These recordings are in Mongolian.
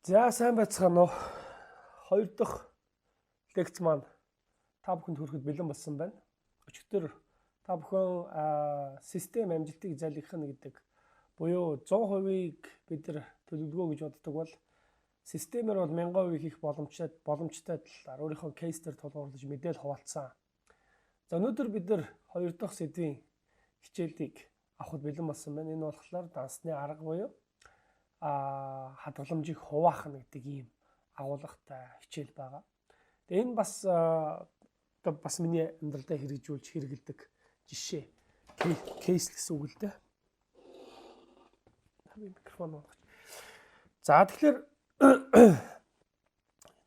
За, сайн байцгаана уу. Хоёр дахь лекц маань та бүхэнд хүрэхэд бэлэн болсон байна. Өчигдөр та бүхэн систем амжилтыг залгих нь гэдэг буюу 100%-ийг бид нар төлөвлөгөө гэж боддог бол системээр бол 1000% хийх боломжтой талаар өөрийнхөө case дээр тулгуурлаж мэдээлэл хуваалцсан. За, өнөөдөр бид нар хоёр дахь сэдвийн хичээлийг авахд бэлэн болсон байна. Энэ болохоор дансны арга буюу хадгаламжийг хуваах нь гэдэг ийм агуулгатай хичээл байгаа. Тэгээ энэ бас одоо бас миний амьдралдаа хэрэгжүүлж хэрэгэлдэг жишээ. Case гэсэн үг л дээ. Би микрофон болгоч. За, тэгэхээр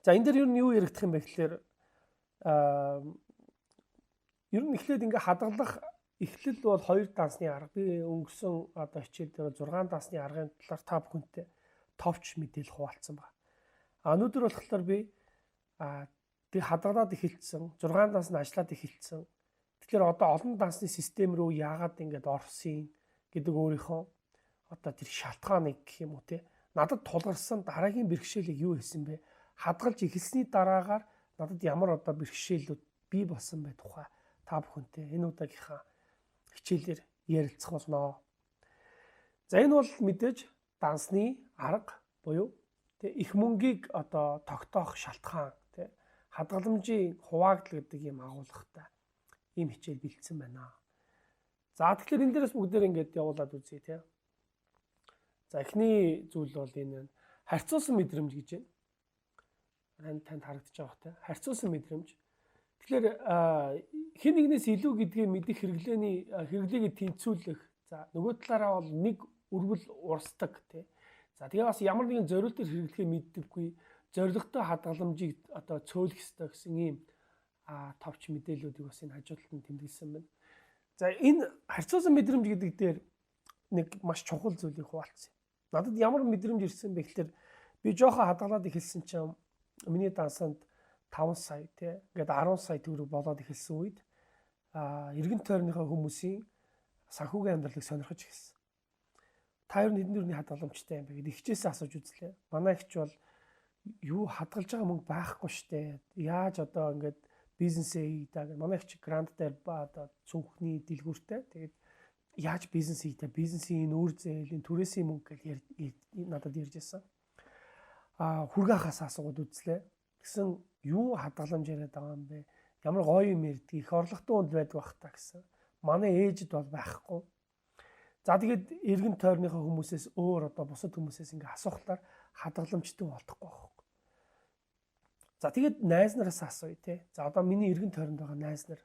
за, энэ дээр ер нь юу яригдах юм бэ гэхээр ер нь эхлээд ингээ хадгалах эхлэл бол хоёр дансны арга. Би өнгөрсөн одоо хичээл дээр 6 дансны аргын талаар та бүхэнтэй товч мэдээлэл хуваалцсан байна. А өнөөдөр болохоор би би хадгалаад эхэлсэн, 6 данс нь ажиллаад эхэлсэн. Тэгэхээр одоо олон дансны систем рүү яагаад ингэж орсон гэдэг өөрийнхөө одоо тэр шалтгааныг гэх юм уу, те, надад тулгарсан дараагийн бэрхшээлийг юу хийсэн бэ? Хадгалж эхэлсний дараагаар надад ямар одоо бэрхшээлүүд бий болсон бэ тухай та бүхэнтэй энэ удаагийнхаа хичээлээр ярилцах болно. За, энэ бол мэдээж дансны арга буюу тэ их мөнгийг одоо тогтоох шалтгаан, тэ хадгаламжийн хуваагдал гэдэг ийм агуулгатай ийм хичээл бэлдсэн байна. За, тэгэхээр энэ дээрээс бүгдээр ингээд явуулаад үзье, тэ. За, эхний зүйл бол энэ харьцуулсан мэдрэмж гэж байна. Танд харагдаж байгаа бох, тэ. Харьцуулсан мэдрэмж. Тэгэхээр хэн нэгнээс илүү гэдгээ мэдэх хэрэглээний хэрэглээгээ тэнцвүүлэх. За, нөгөө талаараа бол нэг өргөл урсдаг, тий. За, тэгээ бас ямар нэгэн зориултаар хэрэглэхээ мэддэггүй, зорилготой хадгаламжийг одоо цөөлөх ёстой гэсэн ийм товч мэдээллүүдийг бас энэ хажуу талд нь тэмдэглэсэн байна. За, энэ харьцуулсан мэдрэмж гэдэг дээр нэг маш чухал зүйлийг хуваалцсан. Надад ямар мэдрэмж ирсэн бэ гэхээр би жоохон хадгалаад эхэлсэн чинь миний дансанд 5 сая, тий, ингээд 10 сая төгрөг болоод эхэлсэн үед эргэн тойрныхоо хүмүүсийн санхүүгийн амьдралыг сонирхож эхэлсэн. Та ер нь хэдэн төгрөгийн хадгаламжтай юм бэ гэдээ ихчээсээ асууж үзлээ. Манай ихч бол юу хадгалж байгаа мөнгө байхгүй штэ. Яаж одоо ингээд бизнесээ хийдаа гэх. Манай ихч грант дээр ба одоо цүнхний дэлгүүртэй. Тэгээд яаж бизнес хийдаа, бизнесийн энэ үр зээлийн түрээсийн мөнгө гэж надад ярьж байсан. Хүргэ хахаас асуугаад үзлээ. Тэгсэн юу хадгаламж яриад байгаа юм бэ? Ямар гоё юм ярьдгийг, их орлоготой хүнд байдаг бах та гэсэн. Манай ээжид бол байхгүй. За, тэгээд эргэн тойрныхоо хүмүүсээс өөр одоо бусад хүмүүсээс ингээ асуухлаар хадгаламжтай болдохгүй байхгүй. За, тэгээд найз нараас асууя, те. За, одоо миний эргэн тойронд байгаа найз нар,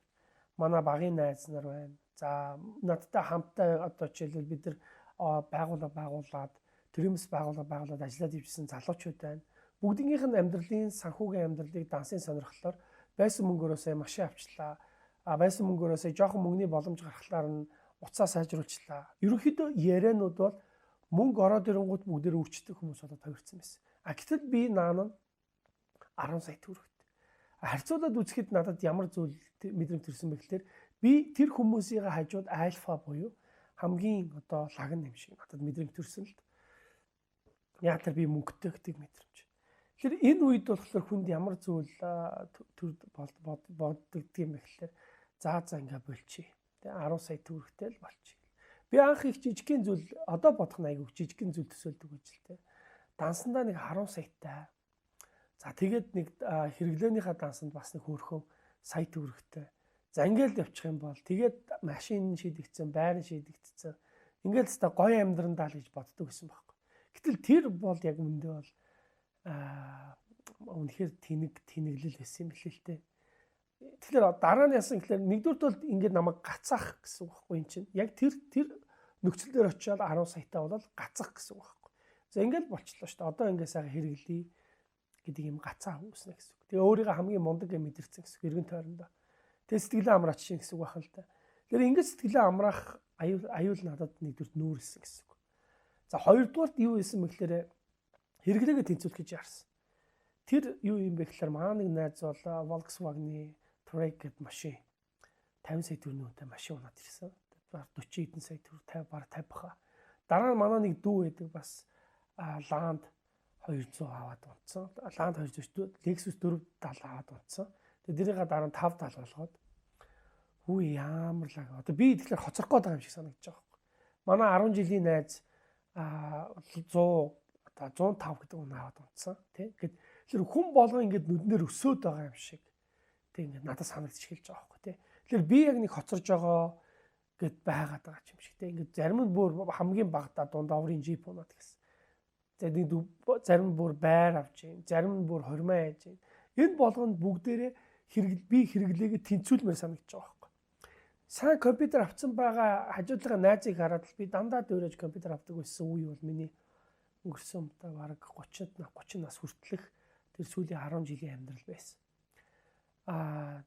манай багын найз нар байна. За, надтай хамттай одоо жишээлбэл бид нар байгууллага байгуулад, төрийн байгууллага байгуулад ажиллаад ивжсэн залуучууд байна. Бүгднийх нь амьдралын санхүүгийн амьдралыг дансын сонирхлоор байсан мөнгөөрөө сая машин авчлаа. А байсан мөнгөөрөө сая жоохон мөнгөний боломж гаргахлаар нь уцаа сайжруулчлаа. Ерөнхийдөө яриануд бол мөнгө ороод ирэнгүүт бүгдээр үрчдэг хүмүүс болоод хувирсан байсан. А гэтэл би наана 10 сая төгрөгт. Харьцуулаад үзэхэд надад ямар зүйл мэдрэмж төрсөн бэ гэхээр би тэр хүмүүсийн хажууд альфа буюу хамгийн одоо лагн юм шиг надад мэдрэмж төрсөн л. Яг тэр би мөнгөтэй гэдэг мэдрэмж. Тэгэхээр энэ үед болохоор хүнд ямар зүйл төр боддог юм бэ гэхээр за ингээ болчих. Тэ 10 сая төгрөгтэй л болчих. Би анх их жижигхэн зүйл, одоо бодох нь айгүй жижигхэн зүйл төсөөлдөг гэж л тэ. Дансандаа нэг 10 саятай. За, тэгээд нэг хэрэглээнийхаа дансанд бас нэг хөөрхөн сая төгрөгтэй. За, ингээл явчих юм бол тэгээд машин шийдэгдсэн, байр шийдэгдсэн. Ингээл л гоё амьдрандаа л гэж боддог гэсэн байхгүй. Гэтэл тэр бол яг үндэ бол үнэхээр тэнэг тэнэглэл байсан юм билээ л дээ. Тэгэхээр дараа нь яасан гэхээр нэгдүгürt бол ингээд намайг гацаах гэсэн үг байхгүй юм чинь. Яг тэр тэр нөхцөл дээр очиод 10 саятай болол гацах гэсэн үг байхгүй. За, ингээд болчлоо шүү дээ. Одоо ингээд сайхан хэрэглэе гэдэг юм гацаа үүснэ гэсэн үг. Тэгээ өөрийгөө хамгийн мундаг гэж мэдэрсэн гэсэн үг эргэн тойрондоо. Тэгээ сэтгэлээ амраач шин гэсэн үг байх л та. Тэгэхээр ингээд сэтгэлээ амраах аюул надад нэгдүгürt нүүрлсэн гэсэн үг. За, хоёрдугаарт юу хийсэн бэ гэхээр хэрэглээгээ тэнцвүүлэх гэж яарсан. Тэр юу юм бэ гэхээр манай нэг найз бол Volkswagen-ы Touareg гэдэг машин 50 сая төгрөгийн үнэтэй машин унаад ирсэн. Баг 40 хэдэн сая төгрөг, 50, баг 50 баха. Дараа нь манай нэг дүү байдаг, бас Land 200 аваад унтсан. Land 200, Lexus 470 аваад унтсан. Тэгээ тэрийг дараа нь 570 болгоод хүү ямар лаг. Одоо би тэгэхээр хоцрох гээд байгаа юм шиг санагдаж байгаа байхгүй. Манай 10 жилийн найз 100 одоо 105 гэдэг үнэ аваад унтсан тий. Ингээд тэр хүн болгон ингээд нүднээр өсөөд байгаа юм шиг тий ингээд надад санагдчих эхэлж байгаа байхгүй тий. Тэгэхээр би яг нэг хоцорж байгаа гэд байгаад байгаа юм шиг тий. Ингээд зарим нь бүр хамгийн багадаа дунд оврын джип унаад гэсэн. За нэг зарим нь бүр байр авч юм, зарим нь бүр хормоо яаж юм. Энэ болгонд бүгдээрээ би хэрэглээгээ тэнцвүүлмээр санагдаж байгаа байхгүй. Сайн компьютер авсан байгаа хажуудлага найзыг хараад би дандаа дөөрэж компьютер авдаг байсан үе бол миний өнгөрсөн удаа бараг 30 нас хүртэлх тэр сүүлийн 10 жилийн амьдрал байсан.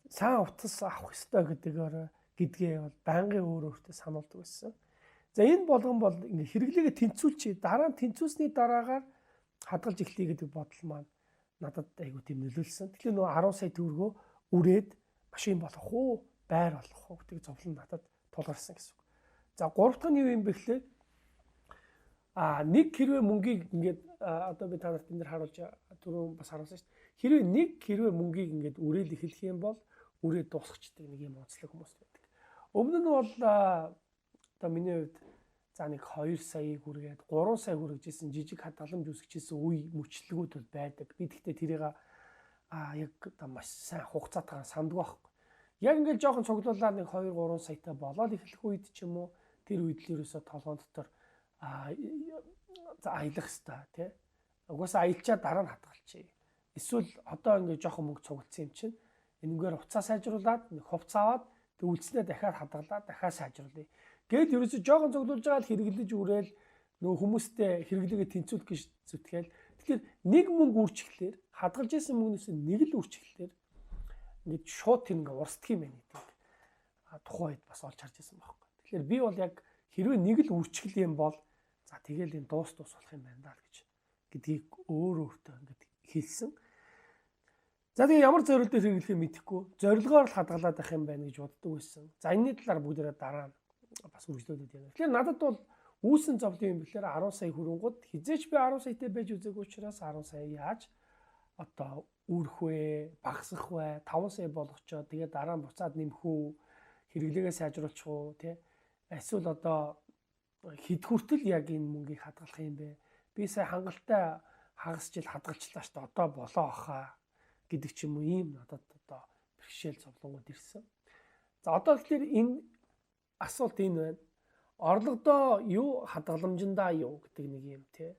Сайн утас авах ёстой гэдгээ бол байнгын өөр өөртөө сануулдаг байсан. За энэ болгон бол ингээ хэрэглээгээ тэнцвүүлчих. Дараа нь тэнцвүүлсний дараагаар хадгалж эхлэе гэдэг бодол маань надад айгуу тийм нөлөөлсөн. Тэгэхээр нөгөө 10 сая төгрөгөө үрээд машин болох уу, байр болох уу гэдэг зовлон надад тулгарсан гэсэн үг. За гурав дахь нь юу юм бэ гэхлээр нэг хэрвээ мөнгийг ингээд одоо би та нарт энэ дэр харуулж түрүүн бас харуулсан шүү дээ. Хэрвээ нэг хэрвээ мөнгийг ингээд үрээл эхлэх юм бол үрээ дуусгачдаг нэг юм онцлог хүмүүс байдаг. Өмнө нь бол одоо миний хувьд за нэг 2 саяыг хүргээд 3 сая хүргэжсэн жижиг хадгаламж үүсгэжсэн үе мөчлөгүүд бол байдаг. Би тэгтээ тэрийг яг одоо маш сайн хугацаатайгаар санддаг байхгүй. Яг ингээд жоохон цуглуулаад нэг 2 3 саятай болоод эхлэх үед ч юм уу тэр үед л ерөөсөө толгоон дотор за аялах хэвээр тий. Угаасаа аялчаа дараа нь хадгалчихъя. Эсвэл одоо ингээд жоохон мөнгө цугласан юм чинь энэнгээр хуцаа сайжруулад нэг хувц аваад тэг үлдснээ дахиад хадгалаад дахиад сайжруулъя. Гээл ерөөсөө жоохон цуглуулж байгаа л хэрэглэж үрээл нөгөө хүмүүстэй хэрэглээгээ тэнцвүүлэх гэж зүтгэл. Тэгэхээр нэг мөнгө үрчглээр хадгалж исэн мөнгнөөс нэг л үрчглээр ингээд шууд тэр ингээ урсдах юм байна гэдэг тухайн үед бас олж харж ирсэн байхгүй. Тэгэхээр би бол яг хэрвээ нэг л үрчгэл юм бол за тэгэл энэ дуус болох юм байна даа гэж гэдгийг өөр өөртөө ингээд хэлсэн. За тэгээ ямар зорилт дээр хэрэглэхээ мэдэхгүй зорилгоор л хадгалаад байх юм байна гэж боддог байсан. За энэний талаар бүгдээрээ дараа нь бас үргэлжлүүлээд байна. Тэгэхээр надад бол үүсэн зовлон юм бэхлээр 10 сая хүрэнгууд хизээч би 10 саятай байж үзээгүй учраас 10 сая яаж одоо үүрэх вэ, багасгах вэ, 5 сая болгочоо тэгээ дараа нь буцаад нэмэх үү, хэрэглээгээ сайжруулах уу, тий? Эсвэл одоо хэд хүртэл яг энэ мөнгийг хадгалах юм бэ? Би сая хангалттай хагас жил хадгалчлаа шүү дээ. Одоо болоо ахаа гэдэг ч юм уу ийм надад одоо бэрхшээл зовлонгууд ирсэн. За одоо тэгэхээр энэ асуулт энэ байна. Орлогодоо юу хадгаламжиндаа юу гэдэг нэг юм тий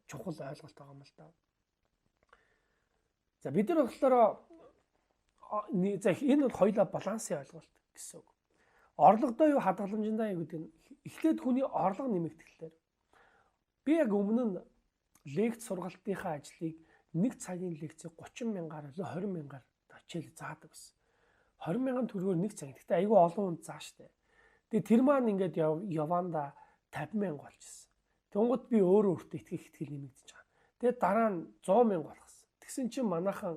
чухал ойлголт байгаа юм л да. За бид нар болохоор за энэ бол хоёулаа балансын ойлголт гэсэн үг. Орлогодоо юу хадгаламжиндаа юу гэдэг нь эхлээд хүний орлого нэмэгдэхлээр би яг өмнө нь лекц сургалтынхаа ажлыг нэг цагийн лекцийг 30 мянгаар илүү 20 мянгаар хичээл заадаг байсан. 20 мянган төгрөгөөр нэг цаг. Гэхдээ айгүй олон хүн заа штэ. Тэгээ тэр маань ингээд яванда 50 мянга болчихсон. Тэнгууд би өөрөө өөртөө итгэх итгэл нэмэгдэж байгаа. Тэгээ дараа нь 100 мянга болгосон. Тэгсэн чинь манайхан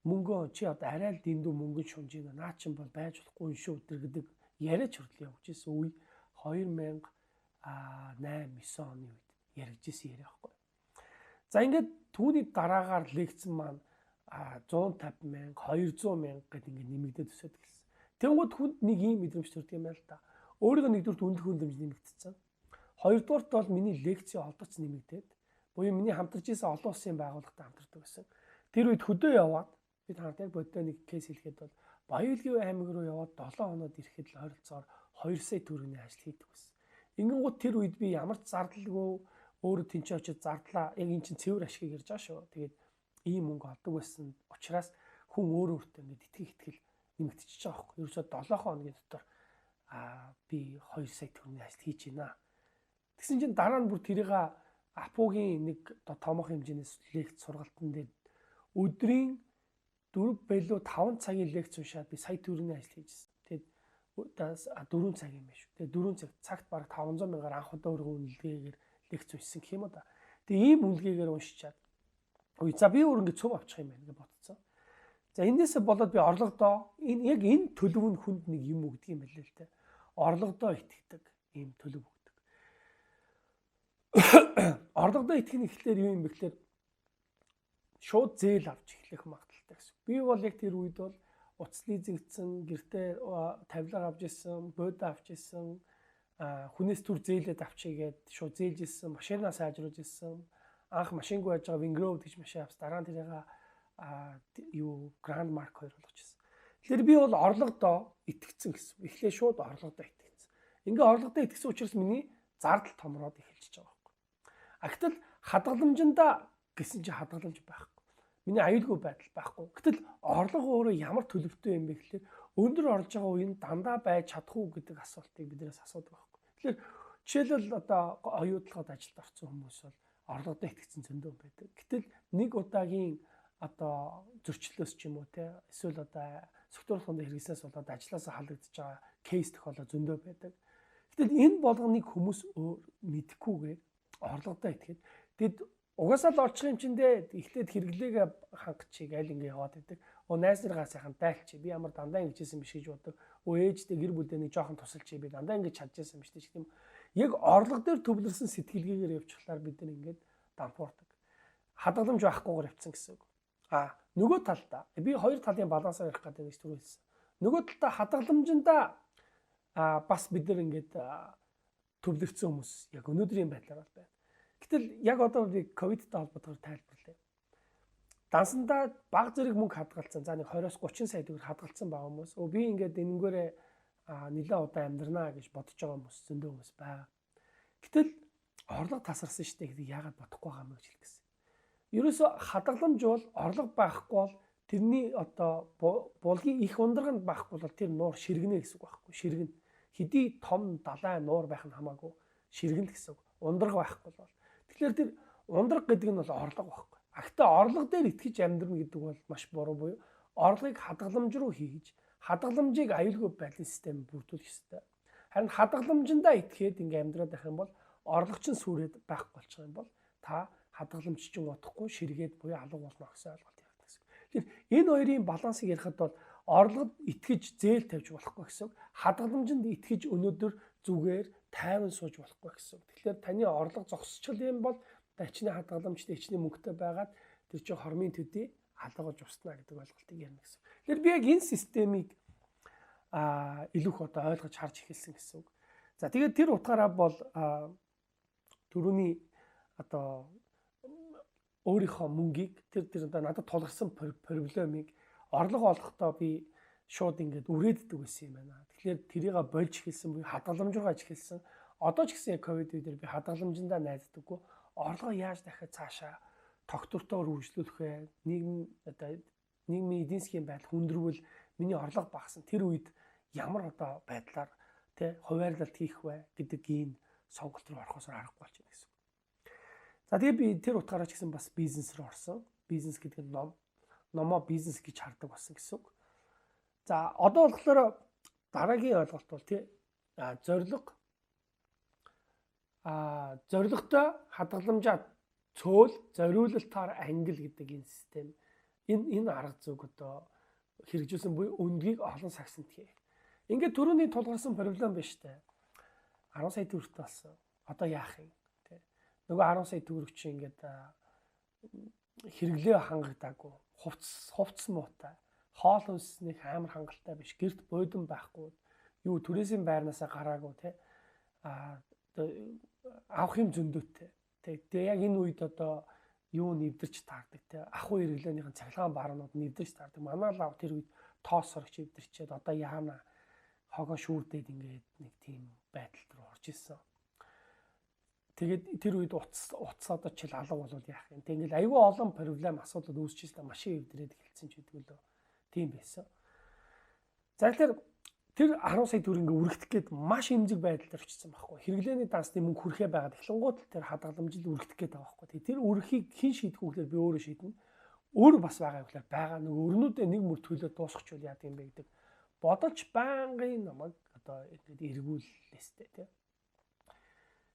мөнгөө чи одоо арай л дэндүү мөнгө шунж байна. Наа чин бол байж болохгүй юм шүү гэдэг яриач хүртэл явж исэн үе 2008 9 оны үед яригдчихсэн яриа байхгүй. За ингээд түүний дараагаар лекцэн маань 150 мянга, 200 мянга гэдэг ингээд нэмэгдээд өсөд гэлсэн. Тэнгүүд хүнд нэг ийм мэдрэмж төрдөг юм байна л да. Өөрийгөө нэгдүгürt үнэлэх үнэлэмж нэмэгдсэн. Хоёрдугаарт бол миний лекцийн олдоц нэмэгдээд, буюу миний хамтарч исэн олон улсын байгууллагатай хамтардаг байсан. Тэр үед хөдөө яваад би танарт яг бодтой нэг кейс хэлэхэд бол Баялгийн аймаг руу яваад 7 хоноод ирэхэд л ойролцоогоор 2 сая төгрөгийн ажил хийдэг байсан. Ингэнгүүт тэр үед би ямар ч зардалгүй өөрөө тэнцээ очиж зардлаа. Яг эн чинь цэвэр ашигыг ярьж байгаа шүү. Тэгээд ийм мөнгө олдог байсан учраас хүн өөр өөртөө ингээд итгэх итгэл нэмэгдчихэж байгаа байхгүй. Ерөөсөө 7 хоногийн дотор би 2 сая төгрөгийн ажил хийж байна. Тэгсэн чинь дараа нь бүр тэрийг Апугийн нэг томоохон хэмжээний лекц сургалтын дээр өдрийн 4 билүү 5 цагийн лекц уншаад би сая төгрөгийн ажил хийжсэн. Тэгээд 4 цаг юм байна шүү. Тэгээд 4 цаг цагт бараг 500 мянгаар анх удаа өөрийгөө үнэлгээгээр лекц уншсан гэх юм уу да. Тэгээд ийм үнэлгээгээр уншичаад ой за би өөр ингэ цөв авчих юм байна гэж бодцсон. За энээсээ болоод би орлогодоо энэ яг энэ төлөв нь хүнд нэг юм өгдөг юм байна л те. Орлогодоо итгэдэг ийм төлөв өгдөг. Орлогодоо итгэх нь ихлээр юу юм бэ гэхээр шууд зээл авч эхлэх магадлалтай гэсэн. Би бол яг тэр үед бол утас лизингдсэн, гэртээ тавилга авч исэн, бууда авч исэн, хүнээс түр зээлээд авчигээд шууд зээлж исэн, машинаа сайжруулж исэн. Анх машингүй байж байгаа Wingrove гэж машин авс, дараа нь тэрийг юу Grand Mark 2 болгож исэн. Тэгэхээр би бол орлогодоо итгэцэн гэсэн. Эхлээ шууд орлогодоо итгэцэн. Ингээ орлогодоо итгэсэн учраас миний зардал томроод эхэлж байгаа байхгүй. А гэтэл хадгаламжиндаа гэсэн чи хадгаламж байхгүй. Миний аюулгүй байдал байхгүй. Гэтэл орлого өөрөө ямар төлөвтэй юм бэ гэхлээр өндөр орж байгаа үеийн дандаа байж чадах уу гэдэг асуултыг биднээс асуудаг байхгүй. Тэгэхээр жишээлбэл одоо оюутлогод ажилд орсон хүмүүс бол орлогодоо итгэцэн зөндөө байдаг. Гэтэл нэг удаагийн одоо зөрчлөөс ч юм уу те эсвэл одоо согтууруулахын хэрэгсээс болоод ажилласаа халагдаж байгаа кейс тохиолдол зөндөө байдаг. Гэтэл энэ болгоныг хүмүүс мэдэхгүйгээр орлогодоо итгээд тэд угаасаа л олчих юм чин дээ. Эхлээд хэрэглээгээ хангачиг аль ингэ яваад байдаг. Өө найз наргаа сайхан дайлчи. Би ямар дандаа ингэжсэн биш гэж боддог. Өө ээжтэй гэр бүлдээ нэг жоохон тусалчи. Би дандаа ингэж чадчихсан биш гэх юм. Яг орлого дээр төвлөрсөн сэтгэлгээгээр явчихлаар бид нар ингээд дампуурдаг. Хадгаламж байхгүйгээр явцсан гэсэн үг. А нөгөө талдаа би хоёр талын балансаар ярих гэдэг нь түрүү хэлсэн. Нөгөө талдаа хадгаламжиндаа бас бид нар ингээд төвлөрсөн хүмүүс яг өнөөдрийн байдлаар бол байна. Гэтэл яг одоо би ковидтай холбоотойгоор тайлбарлая. Дансандаа баг зэрэг мөнгө хадгалсан. За нэг 20-оос 30 сая төгрөг хадгалсан байгаа хүмүүс. Өө би ингээд энэнгээрээ нэлээд удаан амьдрнаа гэж бодож байгаа хүмүүс зөндөө хүмүүс байгаа. Гэтэл орлого тасарсан шүү дээ гэдэг яагаад бодохгүй байгаа юм бэ гэж хэлсэн. Ерөөсө хадгаламж бол орлого байхгүй бол тэрний одоо булгийн их ундраг нь байхгүй бол тэр нуур ширгэнэ гэсэн үг байхгүй. Ширгэнэ. Хэдий том далай нуур байх нь хамаагүй ширгэнэ гэсэн үг. Ундраг байхгүй бол. Тэгэхээр тэр ундраг гэдэг нь бол орлого байхгүй. А гэхдээ орлого дээр итгэж амьдрна гэдэг бол маш буруу буюу орлогыг хадгаламж руу хийж хадгаламжийг аюулгүй байдлын систем бүрдүүлэх ёстой. Харин хадгаламжиндаа итгээд ингээ амьдраад байх юм бол орлого чинь сүрээд байхгүй болчих юм бол та хадгаламж чинь удахгүй ширгээд буюу алга болно гэсэн ойлголт явагдана гэсэн. Тэгэхээр энэ хоёрын балансыг ярихад бол орлогод итгэж зээл тавьж болохгүй гэсэн. Хадгаламжинд итгэж өнөөдөр зүгээр тайван сууж болохгүй гэсэн. Тэгэхээр таны орлого зогсчихл юм бол тачны хадгаламжтай хичнээн мөнгөтэй байгаад тэр чинь хормын төдий алгаж устна гэдэг ойлголтыг ярина гэсэн. Тэгэхээр би яг энэ системийг илүү их одоо ойлгож харж эхэлсэн гэсэн үг. За тэгээд тэр утгаараа бол түрүүний одоо өөрийнхөө мөнгийг тэр одоо надад тулгарсан проблемыг орлого олохдоо би шууд ингээд үрээддэг байсан юм байна. Тэгэхээр тэрийг болж эхэлсэн буюу хадгаламж руу аж эхэлсэн. Одоо ч гэсэн яг ковид үеэр би хадгаламжиндаа найздаггүй. Орлогоо яаж дахиад цаашаа тогтвортойгоор үргэлжлүүлэх вэ? Нийгэм одоо нийгмийн эдийн засгийн байдал хүндрвэл миний орлого багасна. Тэр үед ямар одоо байдлаар тэ хуваарлалт хийх вэ гэдэг ийм сонголт руу орохоос аргагүй болчихно гэсэн. За тэгээ би тэр утгаараа ч гэсэн бас бизнес рүү орсон. Бизнес гэдэг нь ном. Номоо бизнес гэж хардаг болсон гэсэн үг. За одоо болохоор дараагийн ойлголт бол тий зорилго зорилготой хадгаламжаа цөөл зориулалтаар ангил гэдэг энэ систем энэ арга зүйг одоо хэрэгжүүлсэн буюу өндгийг олон сагсанд хий. Ингээд түрүүний тулгарсан проблем биш үү? 10 сая төгрөгтэй болсон. Одоо яах юм? Тэ. Нөгөө 10 сая төгрөг чинь ингээд хэрэглээ хангагдаагүй. Хувцас муутай. Хоол хүнсний амар хангалттай биш. Гэрт буудан байхгүй. Юу түрээсийн байрнаасаа гараагүй тэ. Авах юм зөндөөтэй. Тэгээ яг энэ үед одоо юу нэвдэрч таардаг те. Ахуй хэрэглээнийхэн цахилгаан баруунууд нэвдэрч таардаг. Манай лав тэр үед тоос сорогч эвдэрчээд одоо яана хогоо шүүрдээд ингээд нэг тийм байдал руу орж исэн. Тэгээд тэр үед утас одоо чил алга болвол яах юм. Тэг ингээд айгүй олон проблем асуудал үүсэж ирсэн. Машин эвдрээд эхэлсэн ч гэдэг лөө. Тийм байсан. За тэгэхээр тэр 10 сая төгрөг ингээ үргэлдэх гээд маш эмзэг байдал дээр очсон байхгүй. Хэрэглээний дансны мөнгө хүрхээ байгаад эхлэнгууд л тэр хадгаламжил үргэлдэх гээд байгаа байхгүй. Тэр үрхийг хэн шийдэх үү гэхээр би өөрөө шийднэ. Өөр бас байгаа юм гэхээр байгаа. Нөгөө өрнүүдээ нэг мөр төлөө дуусгачихвал яа гэм бэ гэдэг бодолч байнгын намайг одоо ингээд эргүүллээстэй тий.